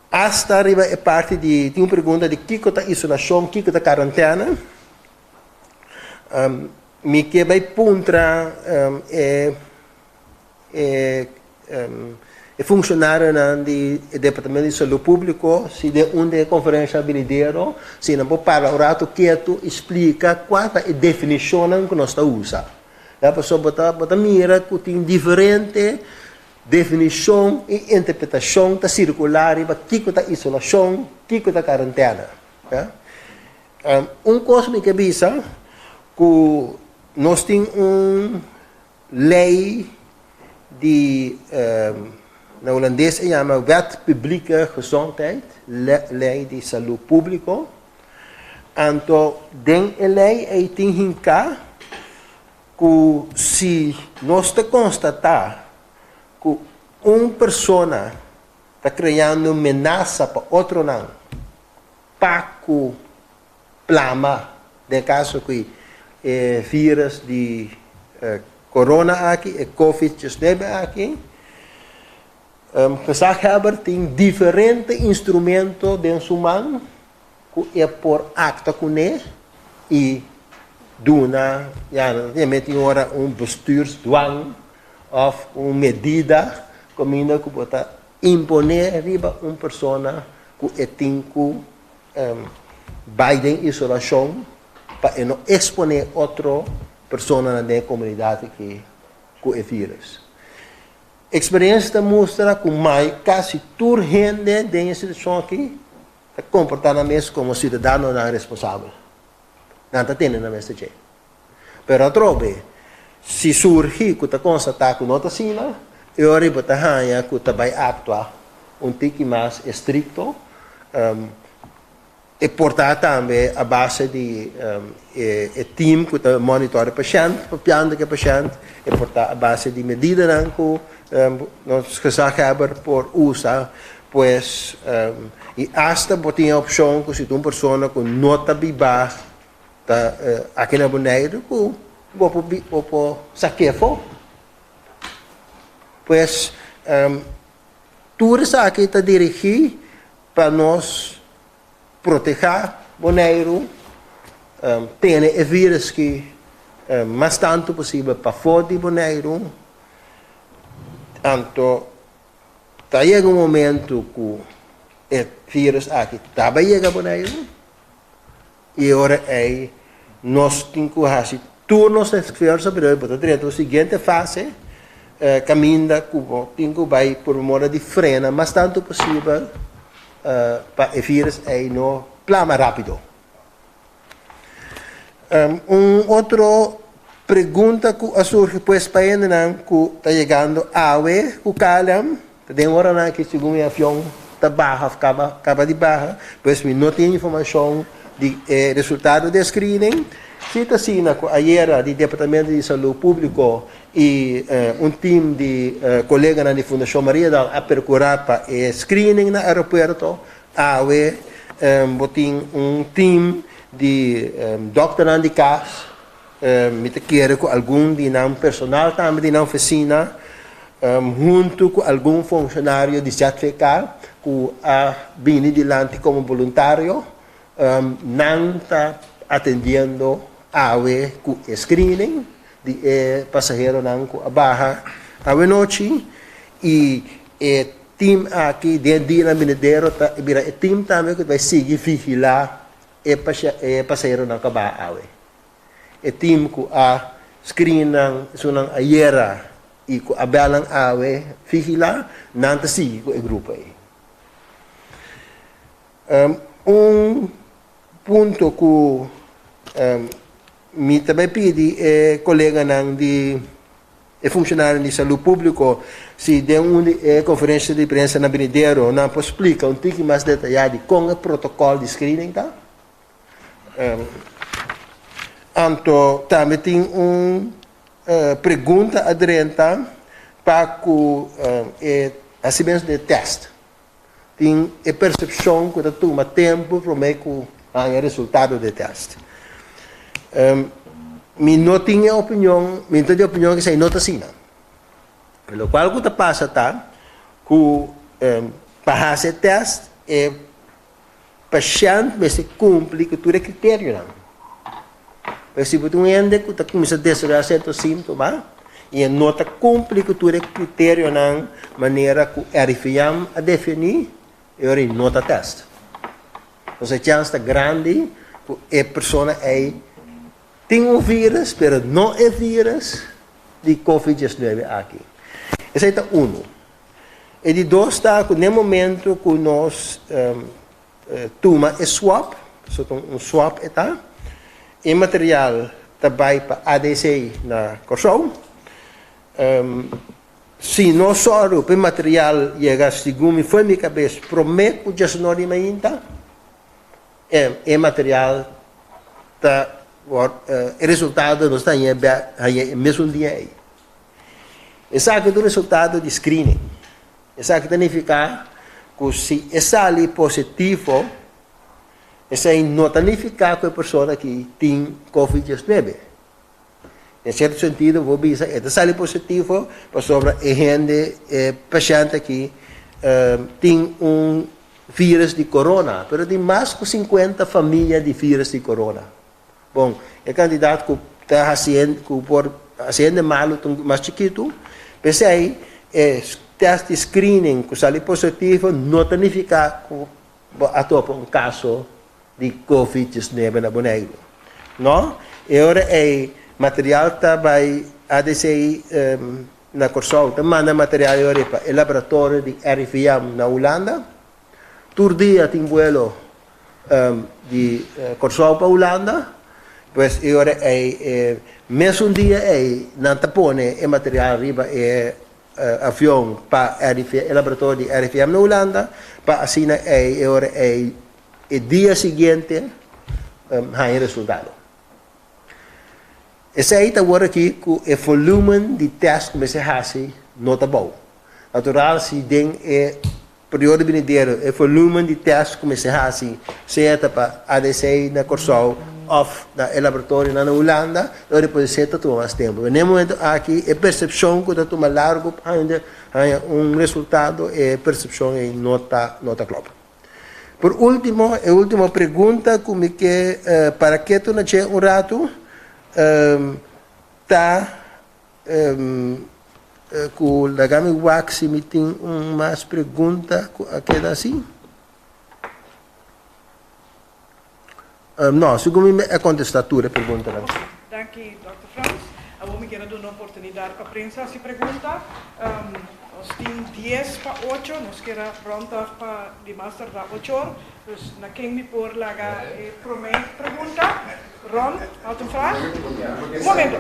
Hasta riba e parti di, tin un pregunta di kico ta isolacion, kico ta cuarentena. Mi ke bai puntra e e e funshonarionan di e Departamento di Salú Públiko si den un di e konferensha binidero si nan por para un ratu ketu i splika kua ta e definishonnan ku nos ta usa. Ya pasobra bo ta bo ta mira ku tin diferente definishon i interpretashon ta sirkulá riba kiko ta isolashon, kiko ta karentena. Ya. Un kos mi ke bisa ku nos tin un lei di, na hulandes e yama Wet Publieke Gezondheid, Lei di Salú Públiko. Anto den e lei ei tin hinká ku si nos ta konstatá ku un persona ta kreando menasa pa otronan pa ku plama, den kaso ku e vírus di corona aki, e covid diesnuebe aki, gezaghebber tin diferente instrumento den su man ku e por aktua kuné i duna, ya, nan tin ora un bestuursdwang òf un medida kaminda ku bo ta imponé riba un persona ku e tin ku bai den isolashon pa e no eksponé otro personanan den e komunidat aki ku e vírus. Eksperensia ta mustra ku mai kasi tur hende den e situashon aki ta komportá nan mes komo siudadanonan responsabel. Nan ta tene nan mes ta dje. Pero atrobe, si surgi ku ta konstatá ku no ta asina, e ora ei bo ta haña ku ta bai aktua un tiki mas estrikto. E por ta tambe a base di e team ku ta monitor e pashènt, papiando ku e pashènt. E por ta a base di medidanan ku nos gezaghebber por usa. Pues, i asta bo tin e opshon ku si ta un persona ku no ta biba Ta aki na Boneiru ku bo por bo por sak'é afó. Pues tur esaki ta dirigí pa nos protehá Boneiru, tene e vírus ki mas tantu posibel pafó di Boneiru. Anto ta yega un momentu ku e vírus aki ta bai yega Boneiru. I e ora ei nos tin ku hasi tur nos esfuerso, pero bo ta drenta un siguiente fase kaminda ku bo tin ku bai por moda di frena mas tantu posibel pa e virus ei no plama rápido. Un otro pregunta ku a surgi pues pa hendenan ku ta yegando awe ku KLM, Ta den oranan aki segun e avion ta baha of kaba kaba di baha, pues mi no tin informashon di e resultado di e screening. Si ta asina ku ayera di Departamento di Salú Públiko i un team di koleganan di Fundashon Mariadal a perkurá pa e screening na aeropuerto, awe bo tin un team di dòkternan di kas, Mi ta kere ku algun di nan personal tambe di nan ofisina huntu ku algun funshonario di ZVK ku a bini dilanti komo boluntario, nan ta atendiendo awe ku e screening di e pasaheronan ku a baha awe nochi i e team aki den dianan binidero ta bira e team tambe ku ta bai sigui vigilá e pasaheronan ku a baha awe. E team ku a screen nan esunnan ayera i ku a bel nan awe vigila, nan ta sigui ku e grupo ei. Un punto ku mi ta bai pidi e koleganan di e funshonarionan di salú públiko si den un di e konferensia di prensa na binidero nan por splika un tiki mas detayá di kon e protokòl di screening ta. Anto tambe tin un pregunta a drenta pa ku e hasimentu di e tèst. Tin e persepshon ku ta tuma tempu promé ku haña resultado di e tèst. Mi no tin e opinion, mi no ta di opinion ku esei no ta asina. Lokual ku ta pasa ta ku pa hasi e tèst e Pashènt mester kumpli ku tur e kriterionan. Pero si bo tin un hende ku ta kuminsá desaroyá sierto síntoma i e no ta kumpli ku tur e kriterionan manera ku RIVM a definí, e ora ei no ta tèst. Entonces e chèns ta grandi ku e persona ei tin un vírus pero no e vírus di covid diesnuebe aki. Esei ta unu. E di dos ta ku n'e momento ku nos tuma e swab, pasobra ta un swab e ta, e material ta bai pa ADC na Kòrsou. Si no sòru pa e material yega segun mi fo'i mi kabes promé ku djesnor di mainta, e material ta e resultado nos ta haña haña e mesun dia ei. Esaki ta un resultado di screening. Esaki ta nifiká ku si e sali positivo, esei no ta nifiká ku e persona aki tin covid diesnuebe. Den sierto sentido bo bisa e ta sali positivo pasobra e hende, e pashènt aki tin un virus di corona, pero tin mas ku sinkuenta famia di virus di corona. Bon, e kantidat ku ta hasi ku por hasi hende malu ta mas chikitu, p'esei e tèst di screening ku sali positivo no ta nifiká ku bo a topa un kaso di covid diesnuebe na Boneiru. No, e ora ei material ta bai ADC na Kòrsou ta manda material e ora ei pa e laboratorio di RIVM na Hulanda. Tur dia tin buelo di Kòrsou pa Hulanda. Pues e ora ei e mesun dia ei nan ta pone e material riba e avion pa e laboratorio di RIVM na Hulanda pa asina ei e ora ei E dia siguiente haña resultado. Esei ta wor aki ku e volumen di tèst ku mester hasi no ta bou. Natural si den e periodo binidero e volumen di tèst ku mester hasi sea ta pa ADC na Kòrsou òf na e laboratorionan na Hulanda, lo por ser ta tuma mas tempu. Pero na e momento aki e persepshon ku ta tuma largu pa haña un resultado e persepshon ei no ta no ta klòp. Por último, e último pregunta ku mi ke para ketu na dje un ratu ta ku laga mi wak si mi tin un mas pregunta ku a keda así. No, segun mi a kontestá tur e preguntanan. Danki, Dòkter Frans. Awor mi kier a duna oportunidat pa prensa hasi pregunta. Nos tin dies pa ocho, nos kier a rond af pa di mas tardá ocho or. Dus na ken mi por laga e promé pregunta? Ron, had un vraag? Un momento.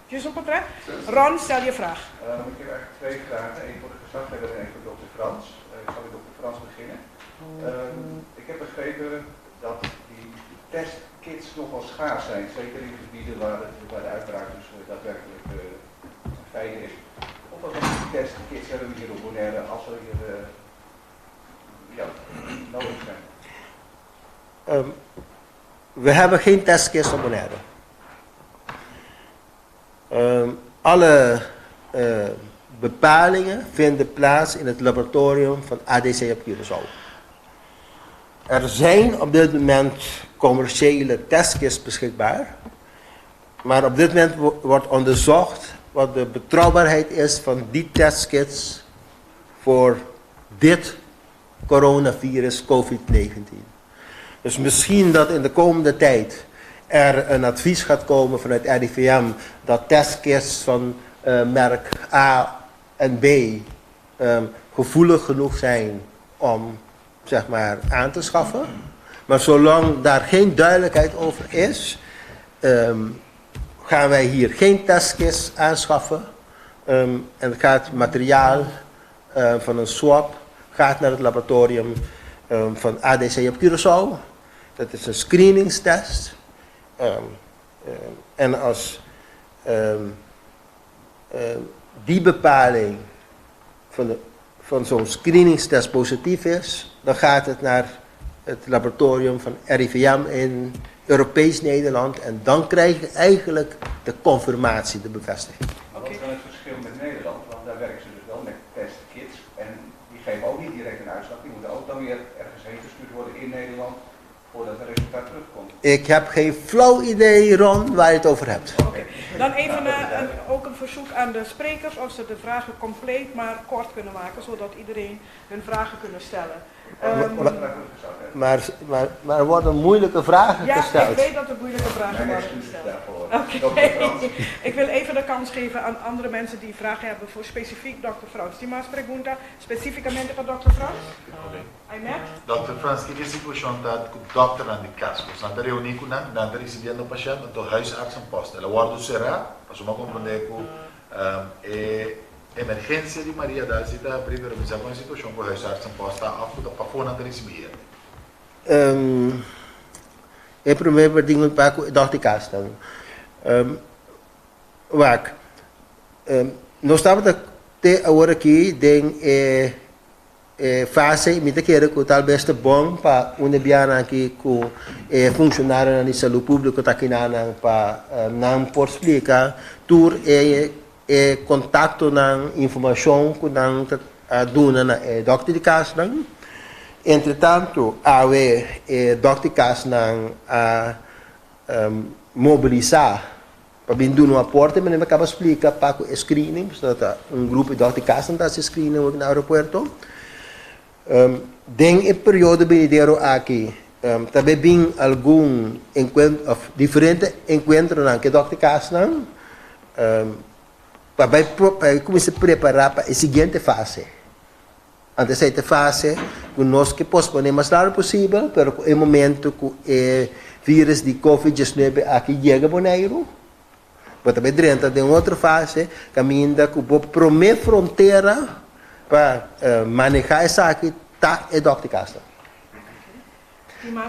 Djis un potrèt. Ron, stel je vraag. Ik heb eigenlijk twee vragen, één voor de gezaghebber en één voor dokter Frans. Ik zal met dokter Frans beginnen. Ik heb begrepen dat die testkits nogal schaars zijn, zeker in gebieden waar, het, waar de uitbraak dus daadwerkelijk een feit is. Hoeveel van die testkits hebben we hier op Bonaire als er hier ja, nodig zijn? We hebben geen testkits op Bonaire. Alle bepalingen vinden plaats in het laboratorium van ADC op Curaçao. Er zijn op dit moment commerciële testkits beschikbaar, maar op dit moment wordt onderzocht wat de betrouwbaarheid is van die testkits voor dit coronavirus COVID-19. Dus misschien dat in de komende tijd er een advies gaat komen vanuit RIVM dat testkits van merk A en B gevoelig genoeg zijn om zeg maar aan te schaffen. Maar zolang daar geen duidelijkheid over is, gaan wij hier geen testkits aanschaffen. En gaat materiaal van een swab gaat naar het laboratorium van ADC op Curaçao. Dat is een screeningstest. En als die bepaling van zo'n screeningstest positief is, dan gaat het naar het laboratorium van RIVM in Europees Nederland en dan krijg je eigenlijk de confirmatie, de bevestiging. Maar wat is dan het verschil met Nederland? Want daar werken ze dus wel met testkits en die geven ook niet direct een uitslag. Die moeten ook dan weer ergens heen gestuurd worden in Nederland voordat het resultaat terugkomt. Ik heb geen flauw idee, Ron, waar je het over hebt. Oké. Dan even ook een verzoek aan de sprekers of ze de vragen compleet maar kort kunnen maken, zodat iedereen hun vragen kunnen stellen. Maar er worden moeilijke vragen gesteld. Ja, ik weet dat er moeilijke vragen worden gesteld. Oké. Ik wil even de kans geven aan andere mensen die vragen hebben voor specifiek dokter Frans. Tin mas pregunta spesífikamente pa dokter Frans? Aymet? Dokter Frans, kiko e situashon ta ku dòkternan di kas? Nos nan ta reuní ku nan, nan ta risibiendo pashènt, anto huisartsenpost el a wòrdu será. Pasobra mi a komprondé ku e emergensia di Mariadal si ta habrí, pero mi sa kon e situashon ku huisartsenpost ta òf ku ta pafó nan ta risibí hende. E promé berdin pa ku e dòkter kas ta. Wak, nos tabata te awor aki den e E fase i mi ta kere ku tal bes ta bon pa un e bianan aki ku e funshonarionan di salú públiko ta kinanan pa nan por splika tur e e kontaktonan, informashon ku nan ta duna na e dòkter di kasnan. Entretantu awe e dòkter di kasnan a mobilisá Pa bin duna un aporte manera mi a kaba splika pa ku e screening, pasobra ta un grupo di dòkter di kas nan ta hasi screening wak na aeropuerto. Den e periodo benidero aki ta bay bin algun enkuentro òf diferente enkuentronan ku e dòkter di kasnan pa bay pa kuminsá prepará pa e siguiente fase. Anto esei ta e fase ku nos ke posponé mas largu posibel, pero ku e momento ku e virus di covid diesnuebe aki yega Boneiru, bo ta bai drenta den un otro fase kaminda ku bo promé frontera pa manehá esaki ta e dòkter kasa.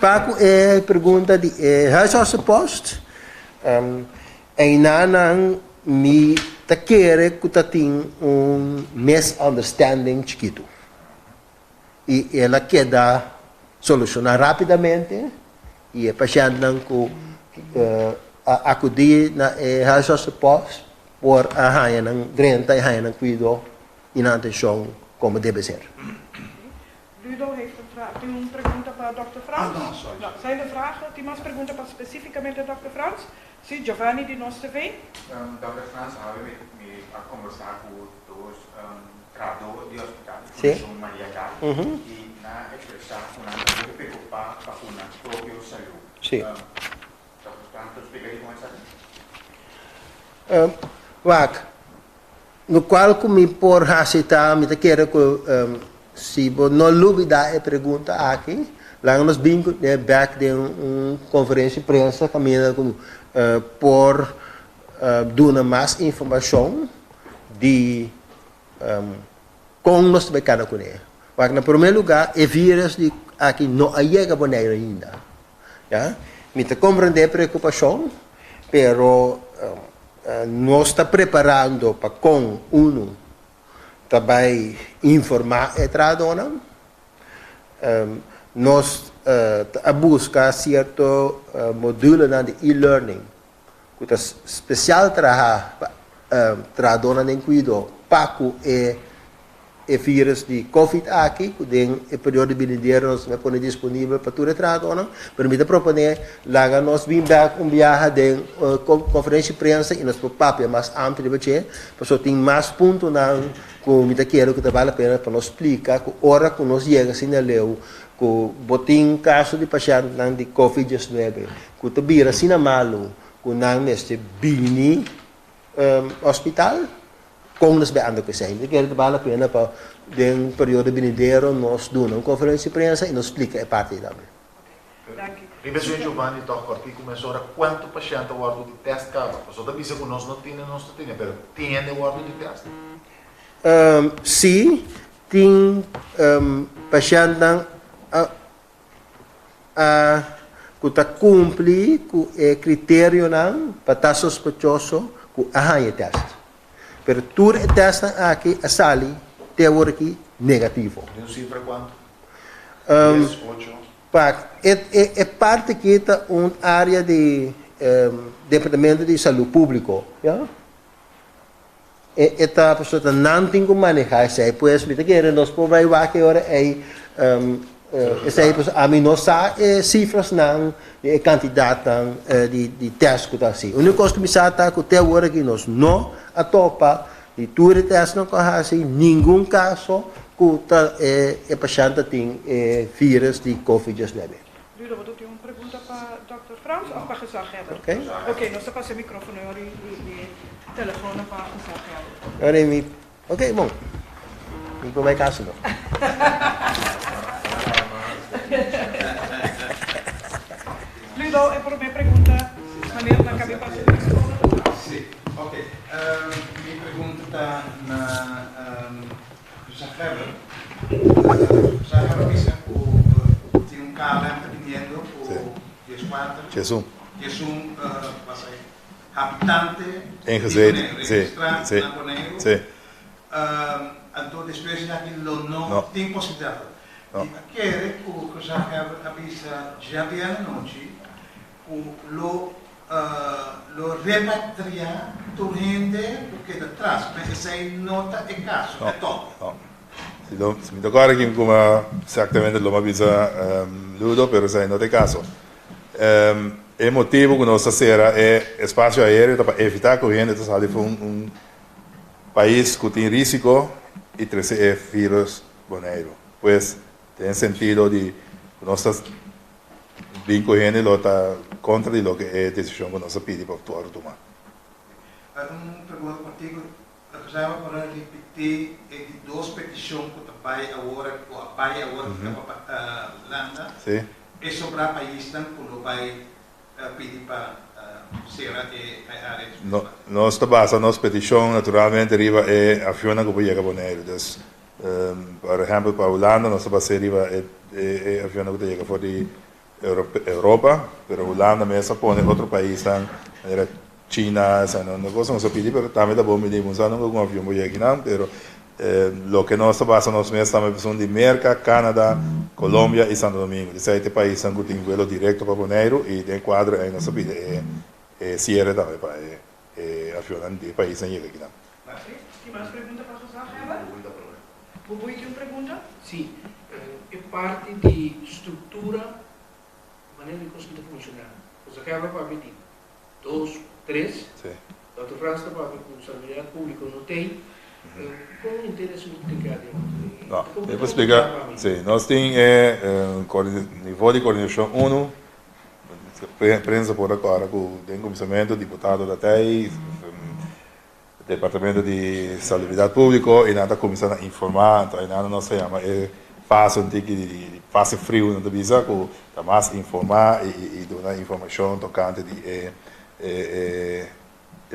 Pa ku e pregunta di e huisartsenpost, einanan mi ta kere ku ta tin un misunderstanding chikitu i el a keda solushoná rápidamente i e pashèntnan ku a akudí na e huisartsenpost por a haña nan drenta i haña nan kuido i nan atenshon komo debe ser. Ludo heeft een vraag. Tin un pregunta pa Dòkter Frans? Ah, no, sorry. No, zijn er vragen? Tin mas pregunta pa spesífikamente Dòkter Frans? Si, Giovanni di Nos TV. Dòkter Frans, awe mi mi a kombersá ku dos trahadó di hospital, Sí. Fundashon Maria Dal, i nan a ekspresá ku nan ta hopi preokupá pa ku nan propio salú. Sí. Dòkter Frans por splika dikon esaki? Wak, Lokual ku mi por hasi ta, mi ta kere ku si bo no lubidá e pregunta aki, laga nos bin kuné bèk den un konferensia di prensa kaminda ku por duna mas informashon di kon nos ta bai kana kuné. Wak, na promé lugá e vírus di aki no a yega Boneiru ainda. Ya, mi ta komprendé e preokupashon, pero nos ta preparando pa kon unu ta bai informá e trahadónan. Nos ta a buska sierto modulonan di e-learning ku ta spesial traha pa trahadónan den kuido pa ku e E virus di covid aki ku den e periodo binidero nos ta pone disponibel pa tur e trahadónan, pero mi ta proponé laga nos bin bèk un biaha den konferensia di prensa i nos por papia mas amplio riba dje, pasobra tin mas puntonan ku mi ta kere ku ta bal la pena pa nos splika ku ora ku nos yega asina leu ku bo tin kaso di pashèntnan di covid diesnuebe ku ta bira asina malu ku nan mester bini hospital. Kon nos bai anda ku esei? Mi ta kere ta bal la pena pa den periodo binidero nos duna un konferensia di prensa i nos splika e parti ei tambe. Riba e señor Giovanni tòg kòrtiku mesora kuantu pashènt a wòrdu di tèst kaba? Pasobra ta bisa ku nos no tene, nos no tene, pero tin hende wòrdu di tèst? Sí, tin pashèntnan a ku ta kumpli ku e kriterionan pa ta sospechoso ku a haña e tèst. Pero tur e tèstnan aki a sali te awor aki negativo. Di un sifra kuantu? Dies, ocho? Pa e parti aki ta un área di Departamento di Salú Públiko, ya. E ta pasobra ta nan tin ku manehá esei. Pues mi ta kere nos por bai wak e ora ei esei pasobra ami no sa e sifrasnan di e kantidatnan di tèst ku ta hasi. Úniko kos ku mi sa ta ku te awor aki nos no a topa di tur e tèstnan ku a hasi ningun kaso ku ta e pashènt ta tin e vírus di covid diesnuebe. Ludo, bo tin un pregunta pa Dòkter Frans òf pa gezaghebber? Oké. Oké, nos ta pasa e mikrofono i ora di telefono pa gezaghebber. Ora mi, oké, bon. Mi por bai kas no. Ludo, e promé pregunta, manera nan kabi pasa e mikrofono. Sí, oké. Gezaghebber a bisa ku tin un KLM ta biniendo ku dieskuater, 11 habitante di Boneiru, registrá na Boneiru. Anto despues di aki lo no tin posibilidat. Mi a kere ku Gezaghebber a bisa djabièrnè anochi ku lo lo repatriá tur hende ku keda tras, ma esei no ta e kaso, e tòg? No. Si lo, si mi ta kòrda kin kuma eksaktamente lo mi a bisa Ludo, pero esei no ta e kaso. E motibu ku nos ta sera e espasio aéreo ta pa evitá ku hende ta sali for un pais ku tin risiko i trese e vírus Boneiru. Pues, den sentido di ku nos ta bin ku hende lo ta kontra di loke e desishon ku nos a pidi pa wòrdu tumá. Un pregunta kòrtiku, Representante por a ripití e di dos petishon ku ta bai awor ku a bai awor ku ta pa Hulanda? E sobrá paisnan ku lo bai pidi pa sera e área di No, nos ta basa nos petishon naturalmente riba e avionnan ku por yega Boneiru. Dus, por ehèmpel pa Hulanda nos ta bas'é riba e e avionnan ku ta yega for di Europa, pero Hulanda mes a pone otro paisnan manera China, esnan no cosa nos a pidi, pero tambe ta bon bini cuminsa nunca cu un avion por yega akinan, pero loke nos ta basa nos mes tambe esun di Merca, Canada, Colombia y Santo Domingo. Di seite paisnan cu tin vuelo directo pa Boneiru y den cuadro ey nos a pidi e cierre tambe pa e avionnan di e paisnan yega akinan. Tin mas pregunta pa Gezaghebber? Bubuy tin un pregunta? Sí, e parti di struktura, manera di kos ki ta funshoná. Gezaghebber papia di dos, tres. Dòkter Frans ta papia ku salubridat públiko no tei. Kon henter esun ta keda den otro? No, mi por splika. Sí, nos tin e nivo di koordinashon unu. Prensa por rekòrda ku den kuminsamentu diputado ta tei. Departamento di Salubridat Públiko i nan ta kuminsá na informá, anto einan nos ta yama e fase un tiki di fase friu nan ta bisa ku ta mas informá i duna informashon tokante di e e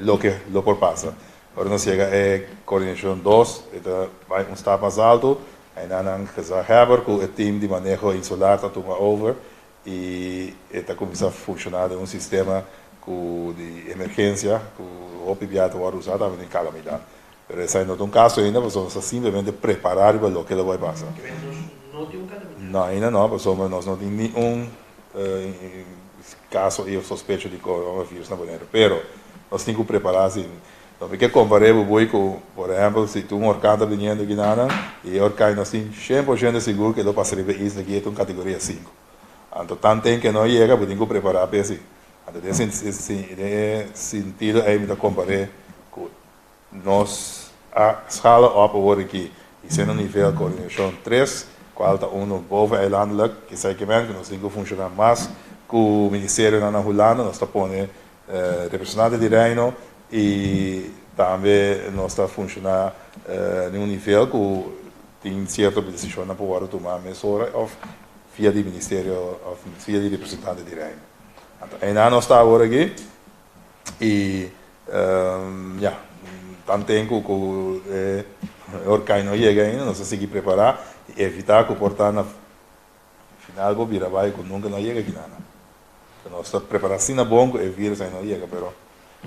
loke lo por pasa. Ora nos yega e koordinashon dos e ta bai un stap mas altu, einan nan gezaghebber ku e tim di maneho insular ta tuma over i e ta kuminsá funshoná den un sistema ku di emergensia ku hopi bia ta wòrdu usá tambe den kalamidat. Pero esei no ta un kaso ainda pasobra nos ta simplemente prepará riba loke lo bai pasa. Nos no tin un kalamidat? No, ainda no, pasobra nos no tin ni un kaso i òf sospecho di coronavirus na Boneiru. Pero nos tin ku prepará si. No mi ke kompar'é bo bui ku, por ehèmpel, si tin un orkan ta biniendo aki nan i e orkan nos tin 100% sigur ku e lo pasa riba e isla aki, e ta un kategoria sinku. Anto tanten ke no yega bo tin ku prepará p'e si. Anto den e sintido ei mi ta kompar'é ku nos a skala òp awor aki i sendo nivel koordinashon tres, kual ta unu boven eilandelijk, kisai ke men ku nos tin ku funshoná mas ku ministerionan na Hulanda, nos ta pone Representante di Reino y tambe nos ta funciona den un nivel cu tin cierto decisionnan por wordo tuma mesora of via di ministerio of via di representante di Reino. Anto eynan nos ta awor aki y ya, tanten cu cu e orkaan no yega ainda nos ta sigui prepara y evita cu por ta na final bo bira bai cu nunca no yega aki nan. Nos ta prepara asina bon cu e virus ai no yega, pero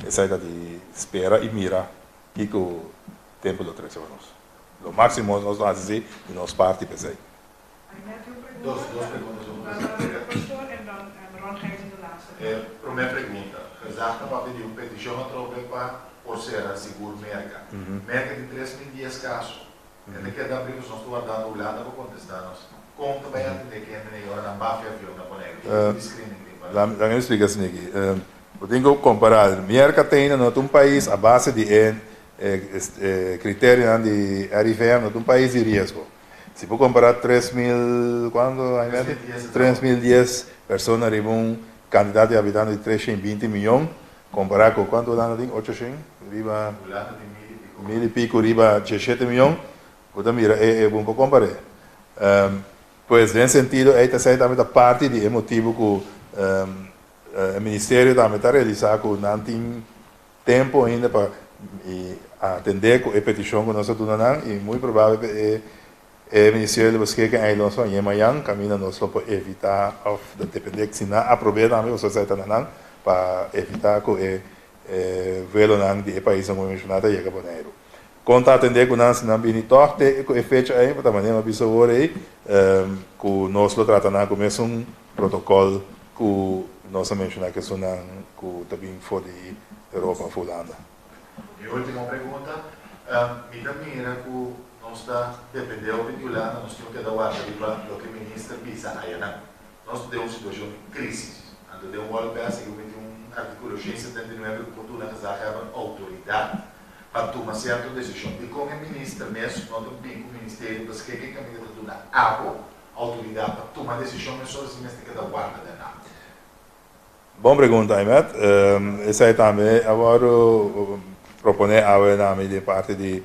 esai ta di spera y mira kico tempo lo trece pa nos. Lo maximo nos lo haci si di nos parti p'esei. Dos, dos pregunta so. E prome pregunta, Gezag ta papia di un peticion atrobe pa por cera sigur Merca. Merca tin 3010 caso. E ta keda abri nos ta wardando Hulanda pa contesta nos. Con ta bay atende ki hende na e ora nan bafia avion na Boneiru? Ki tipo di screening tin pa nan? Laga mi splica esaki. Bo tin cu compara. Merca ta ainda no ta un pais a base di e criterionan di RIVM no ta un pais di riesgo. Si bo compara 3000 cuanto Jaime? 3010 persona riba un cantidad di habitante di 320 miyon compara cu cuanto Hulanda tin? 800 riba. Hulanda tin mil y pico. Mil y pico riba 17 miyon. Bo ta mira e bon por kompar'é. Pues den sentido ei ta esei tambe ta parti di e motibu ku e ministerio tambe ta realisá ku nan tin tempu ainda pa atendé ku e petishon ku nos a duna nan i muy probabel e. E ministerio lo beschikking ei nos van mañan, kaminda nos lo por evitá òf dependé si nan aprob'é tambe, pasobra esei ta na nan, pa evitá ku e vuelonan di e paisnan ku mi menshoná ta yega Boneiru. Kon ta atendé ku nan si nan bini tòg te ku e fecha ei, pa ta manera mi a bisa awor ei, ku nos lo trata nan ku mesun protokòl ku nos a menshoná ku esunnan ku ta bin for di Europa òf Hulanda. Mi ultimo pregunta, Mi ta mira ku nos ta dependé hopi di Hulanda, nos tin ku keda warda riba loke minister bisa ayanan. Nos ta den un situashon di krisis. Anto den un wòlpè segun mi tin un artíkulo 179 ku por duna gezaghebber outoridat pa tuma sierto desishon. Dikon e minister mes no ta bin ku ministerio beskikking kaminda ta duna abo outoridat pa tuma desishon mesora si mester keda warda den nan? Bon pregunta, Aymet. Esei tambe a wòrdu proponé awe na mi di parti di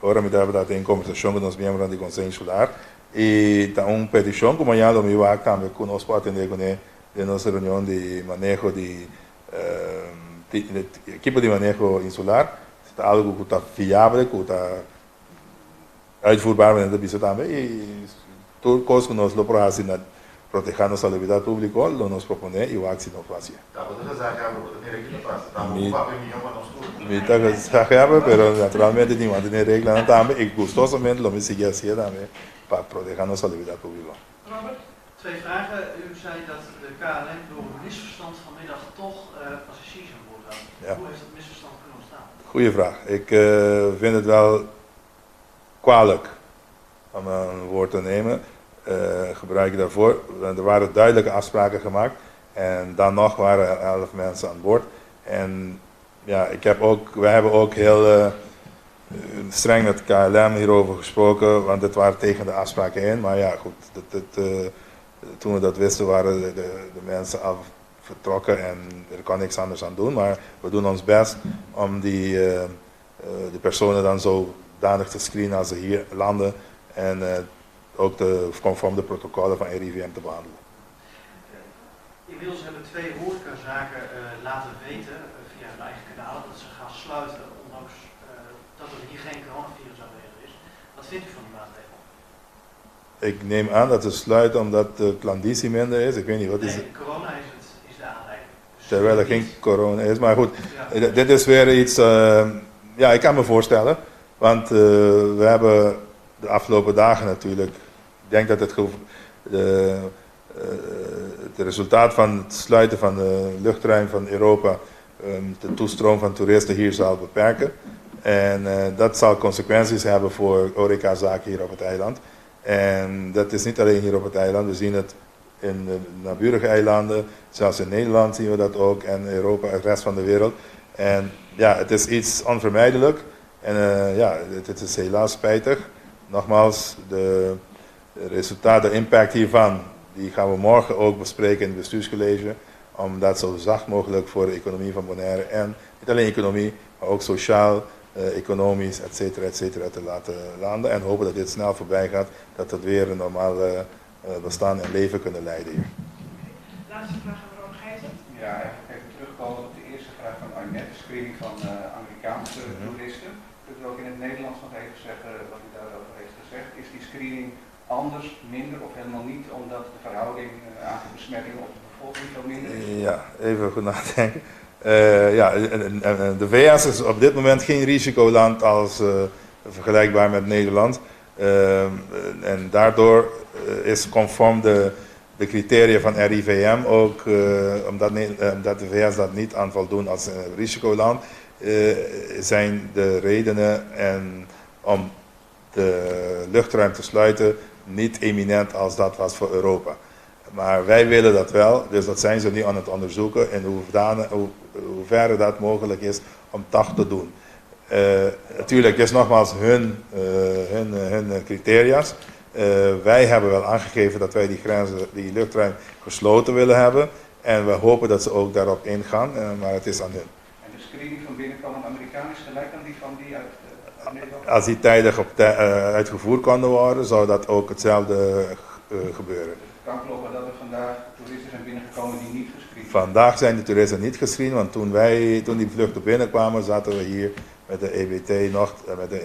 ora mi tabata den kombersashon ku nos miembronan di Konseho Insular i ta un petishon ku mañana lo mi wak tambe ku nos por atendé kuné den nos reunion di maneho di ekipo di maneho insular. Si ta algu ku ta viable, ku ta Uitvoerbaar manera ta bisa tambe y tur cos cu nos lo por haci na proteha nos salubridat publico lo nos propone y wak si nos por hacié. Ta bo ta gezaghebber, bo ta mira ki ta pasa. Ta bo cu papia miho pa nos tur. Mi ta gezaghebber pero naturalmente tin mantene reglanan tambe y gustosamente lo mi sigui hacié tambe pa proteha nos salubridat publico. Robert? Twee vragen. U zei dat de KLM door een misverstand vanmiddag toch passagiers aan boord had. Ja. Hoe heeft dat misverstand kunnen ontstaan? Goeie vraag. Ik vind het wel kwalijk om een woord te nemen, gebruik ik daarvoor. Er waren duidelijke afspraken gemaakt en dan nog waren er 11 mensen aan boord. En ja, ik heb ook, wij hebben ook heel streng met KLM hierover gesproken, want het waren tegen de afspraken in. Maar ja, goed, toen we dat wisten waren de mensen al vertrokken en er kan niks anders aan doen. Maar we doen ons best om de personen dan zodanig te screenen als ze hier landen en ook de conform de protocollen van RIVM te behandelen. Inmiddels hebben twee horecazaken laten weten via hun eigen kanalen dat ze gaan sluiten, ondanks dat er hier geen coronavirus aanwezig is. Wat vindt u van die maatregel? Ik neem aan dat ze sluiten omdat de klandizie minder is. Ik weet niet, wat is Nee, het? corona is de aanleiding. Dus Terwijl er niet geen corona is. Maar goed, Ja. dit is weer iets... ja, ik kan me voorstellen. Want we hebben de afgelopen dagen natuurlijk... Ik denk dat het resultaat van het sluiten van de luchtruim van Europa de toestroom van toeristen hier zal beperken. En dat zal consequenties hebben voor horecazaken hier op het eiland. En dat is niet alleen hier op het eiland, we zien het in de naburige eilanden, zelfs in Nederland zien we dat ook en Europa en de rest van de wereld. En ja, het is iets onvermijdelijk en ja, het is helaas spijtig. Nogmaals, de resultaten, de impact hiervan, die gaan we morgen ook bespreken in het bestuurscollege, om dat zo zacht mogelijk voor de economie van Bonaire en niet alleen economie, maar ook sociaal, economisch, et cetera, et cetera, te laten landen. En hopen dat dit snel voorbij gaat, dat het weer een normaal bestaan en leven kunnen leiden hier. Laatste vraag aan Ron Gijzen. Ja, eigenlijk even terugkomen op de eerste vraag van Arnett, de screening van Amerikaanse toeristen. Kunt u ook in het Nederlands nog even zeggen wat u daarover heeft gezegd? Is die screening anders, minder of helemaal niet, omdat de verhouding aantal besmettingen op de bevolking veel minder is? Ja, even goed nadenken. De VS is op dit moment geen risicoland als vergelijkbaar met Nederland. En daardoor is conform de criteria van RIVM ook, omdat de VS dat niet aan voldoen als een risicoland, zijn de redenen en om de luchtruim te sluiten niet eminent als dat was voor Europa. Maar wij willen dat wel, dus dat zijn ze nu aan het onderzoeken in hoeverre dat mogelijk is om toch te doen. Natuurlijk is nogmaals hun criteria's. Wij hebben wel aangegeven dat wij die grenzen, die luchtruim gesloten willen hebben. En we hopen dat ze ook daarop ingaan, maar het is aan hun. En de screening van binnenkomende Amerikanen is gelijk aan die van die uit Nederland? Als die tijdig uitgevoerd konden worden, zou dat ook hetzelfde gebeuren. Het kan kloppen dat er vandaag toeristen zijn binnengekomen die niet gescreend zijn. Vandaag zijn de toeristen niet gescreend, want toen die vluchten binnenkwamen, zaten we hier met de EBT nog, met de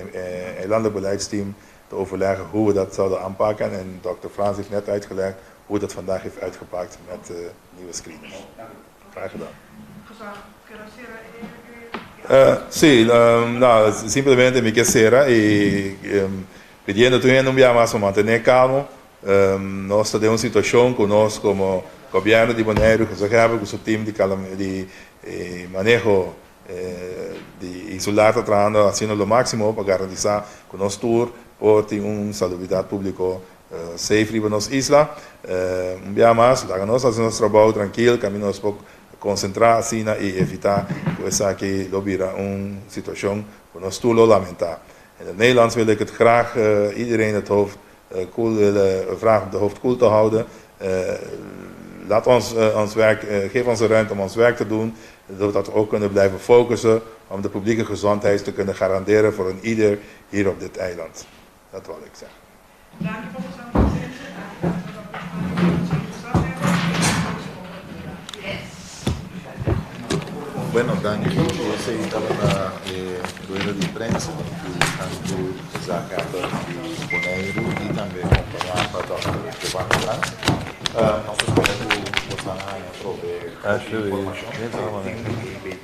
eilandenbeleidsteam te overleggen hoe we dat zouden aanpakken. En dokter Frans heeft net uitgelegd hoe dat vandaag heeft uitgepakt met de nieuwe screeners. Graag gedaan. Si, no, simplemente mi ke sera i pidiendo tur hende un bia mas pa mantené kalmo. Nos ta den un situashon ku nos komo gobièrnu di Boneiru, gezaghebber ku su tim di di maneho di insular ta trahando haciendo lo máximo pa garantisa ku nos tur por tin un salubridat públiko safe riba nos isla. Un bia mas, laga nos hasi nos trabou trankil, kaminda nos por konsentrá asina i evitá ku esaki lo bira un situashon ku nos tur lo lamentá. In het Nederlands wil ik het graag iedereen het hoofd koel willen vragen om de hoofd koel te houden. Laat ons ons werk, geef ons de ruimte om ons werk te doen, zodat we ook kunnen blijven focussen om de publieke gezondheid te kunnen garanderen voor een ieder hier op dit eiland. Dat wil ik zeggen. Dank u voor de presentie. Bueno, danki. Esei tabata e rueda di prensa di tantu gezaghebber di Boneiru i tambe kompañá pa dòkter Giovanni Frans. Nos ta spera ku boso a haña atrobe hopi informashon.